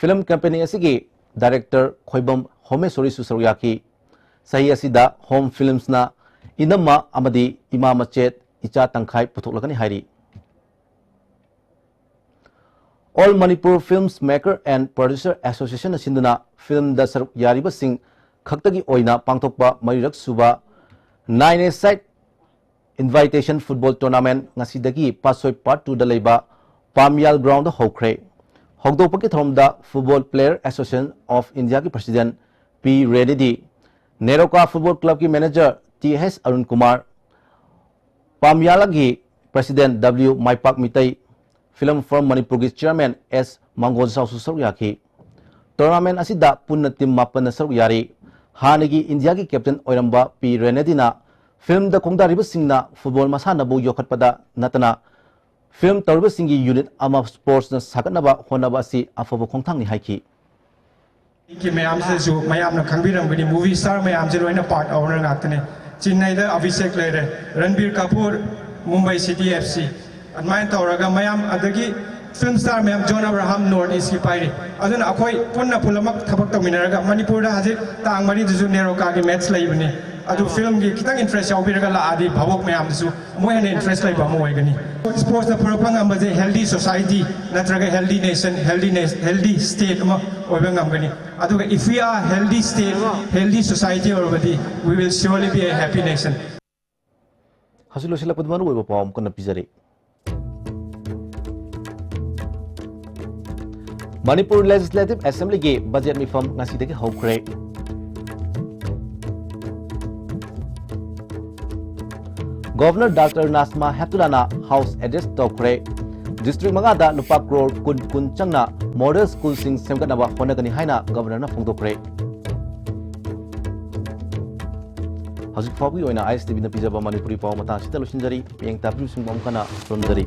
film company ꯑꯁꯤꯒꯤ director ꯈꯣꯏꯕꯝ ꯍꯣꯃꯦꯁꯣꯔꯤꯁꯨ ꯁꯔꯨꯛ ꯌꯥꯈꯤ꯫ ꯆꯍꯤ ꯑꯁꯤꯗ Home Filmsꯅ ꯏꯅꯝꯃ ꯑꯃꯗꯤ ꯏꯃꯥ ꯃꯆꯦꯠ ꯏꯆꯥ ꯇꯪꯈꯥꯏ ꯄꯨꯊꯣꯛꯂꯒꯅꯤ ꯍꯥꯏꯔꯤ꯫ All Manipur Films Maker and Producer Associationꯅ ꯁꯤꯟꯗꯨꯅ filmꯗ ꯁꯔꯨꯛ ꯌꯥꯔꯤꯕꯁꯤꯡ ꯈꯛꯇꯒꯤ ꯑꯣꯏꯅ ꯄꯥꯡꯊꯣꯛꯄ ꯃꯔꯤꯔꯛ ꯁꯨꯕ nine-a-side Invitation Football Tournament ꯉꯁꯤꯗꯒꯤ ꯄꯥꯠꯁꯣꯏ part twoꯗ ꯂꯩꯕ ꯄꯥꯝꯌꯥꯜ groundꯗ ꯍꯧꯈ꯭ꯔꯦ꯫ ꯍꯧꯗꯣꯛꯄꯒꯤ ꯊꯧꯔꯝꯗ Football Player Association of Indiaꯒꯤ President P ꯔꯦꯗꯤꯗꯤ, NEROCA Football Clubꯀꯤ manager T H Arun Kumar, ꯄꯥꯝꯌꯥꯂꯥꯒꯤ President W ꯃꯥꯏꯄꯥꯛ Meitei, Film Forum ꯃꯅꯤꯄꯨꯔꯒꯤ Chairman S ꯃꯥꯡꯒꯣꯟꯖꯥꯎꯁꯨ ꯁꯔꯨꯛ ꯌꯥꯈꯤ꯫ Tournament ꯑꯁꯤꯗ ꯄꯨꯟꯅ team ꯃꯥꯄꯟꯅ ꯁꯔꯨꯛ ꯌꯥꯔꯤ꯫ ꯍꯥꯟꯅꯒꯤ ꯏꯟꯗꯤꯌꯥꯒꯤ captain ꯑꯣꯏꯔꯝꯕ ꯄꯤ ꯔꯦꯅꯦꯗꯤꯅ filmꯗ ꯈꯣꯡꯗꯥꯔꯤꯕꯁꯤꯡꯅ football ꯃꯁꯥꯟꯅꯕꯨ ꯌꯣꯛꯈꯠꯄꯗ ꯅꯠꯇꯅ film ꯇꯧꯔꯤꯕꯁꯤꯡꯒꯤ unit ꯑꯃ sportsꯅ ꯁꯥꯒꯠꯅꯕ ꯍꯣꯠꯅꯕ ꯑꯁꯤ ꯑꯐꯕ ꯈꯣꯡꯊꯥꯡꯅꯤ ꯍꯥꯏꯈꯤ꯫ ꯃꯌꯥꯝꯁꯤꯗꯁꯨ ꯃꯌꯥꯝꯅ ꯈꯪꯕꯤꯔꯝꯒꯅꯤ, movie star ꯃꯌꯥꯝꯁꯦ ꯂꯣꯏꯅ part owner ꯉꯥꯛꯇꯅꯤ꯫ ꯆꯦꯟꯅꯥꯏꯗ ꯑꯚꯤꯁꯦꯛ ꯂꯩꯔꯦ, ꯔꯟꯕꯤꯔ Kapoor, Mumbai city F C, ꯑꯗꯨꯃꯥꯏꯅ ꯇꯧꯔꯒ ꯃꯌꯥꯝ, ꯑꯗꯒꯤ film star ꯃꯌꯥꯝ, ꯖꯣꯟ ꯑꯕ꯭ꯔꯥꯍꯝ North Eastꯀꯤ ꯄꯥꯏꯔꯤ꯫ ꯑꯗꯨꯅ ꯑꯩꯈꯣꯏ ꯄꯨꯟꯅ ꯄꯨꯝꯅꯃꯛ ꯊꯕꯛ ꯇꯧꯃꯤꯟꯅꯔꯒ ꯃꯅꯤꯄꯨꯔꯗ ꯍꯧꯖꯤꯛ ꯇꯥꯡ ꯃꯔꯤꯗꯁꯨ ꯅꯦꯔꯣꯀꯥꯒꯤ match ꯂꯩꯕꯅꯤ꯫ ꯑꯗꯨ filmꯒꯤ ꯈꯤꯇꯪ interest ꯌꯥꯎꯕꯤꯔꯒ ꯂꯥꯛꯑꯗꯤ ꯚꯥꯕꯣꯛ ꯃꯌꯥꯝꯗꯁꯨ ꯑꯃꯨꯛ ꯍꯦꯟꯅ interest ꯂꯩꯕ ꯑꯃ ꯑꯣꯏꯒꯅꯤ꯫ Sportsꯅ ꯄꯨꯔꯛꯄ ꯉꯝꯕꯁꯦ healthy society ꯅꯠꯇ꯭ꯔꯒ healthy nation, healthy na-, healthy state ꯑꯃ ꯑꯣꯏꯕ ꯉꯝꯒꯅꯤ꯫ ꯑꯗꯨꯒ if we are healthy state, healthy society ꯑꯣꯏꯔꯕꯗꯤ we will surely be a happy nation. ꯍꯧꯖꯤꯛ ꯂꯣꯏꯁꯤꯜꯂꯛꯄꯗ ꯃꯔꯨꯑꯣꯏꯕ ꯄꯥꯎ ꯑꯃꯨꯛ ꯍꯟꯅ ꯄꯤꯖꯔꯤ꯫ ꯃꯅꯤꯄꯨꯔ Legislative Assemblyꯒꯤ budget ꯃꯤꯐꯝ ꯉꯁꯤꯗꯒꯤ ꯍꯧꯈ꯭ꯔꯦ꯫ Governor Doctor Najma Heptullahꯅ House address ꯇꯧꯈ꯭ꯔꯦ꯫ District ꯃꯉꯥꯗ ꯂꯨꯄꯥ ꯀ꯭ꯔꯣꯔ ꯀꯨꯟ ꯀꯨꯟ ꯆꯪꯅ model schoolꯁꯤꯡ ꯁꯦꯝꯒꯠꯅꯕ ꯍꯣꯠꯅꯒꯅꯤ ꯍꯥꯏꯅ Governorꯅ ꯐꯣꯡꯗꯣꯛꯈ꯭ꯔꯦ꯫ ꯍꯧꯖꯤꯛ ꯐꯥꯎꯕꯒꯤ ꯑꯣꯏꯅ ISTVꯅ ꯄꯤꯖꯕ ꯃꯅꯤꯄꯨꯔꯤ ꯄꯥꯎ ꯃꯇꯥꯡ ꯑꯁꯤꯗ ꯂꯣꯏꯁꯤꯟꯖꯔꯤ꯫ ꯃꯤꯠꯌꯦꯡ ꯇꯥꯕꯤꯔꯤꯕꯁꯤꯡꯕꯨ ꯑꯃꯨꯛ ꯍꯟꯅ ꯈꯨꯔꯨꯝꯖꯔꯤ꯫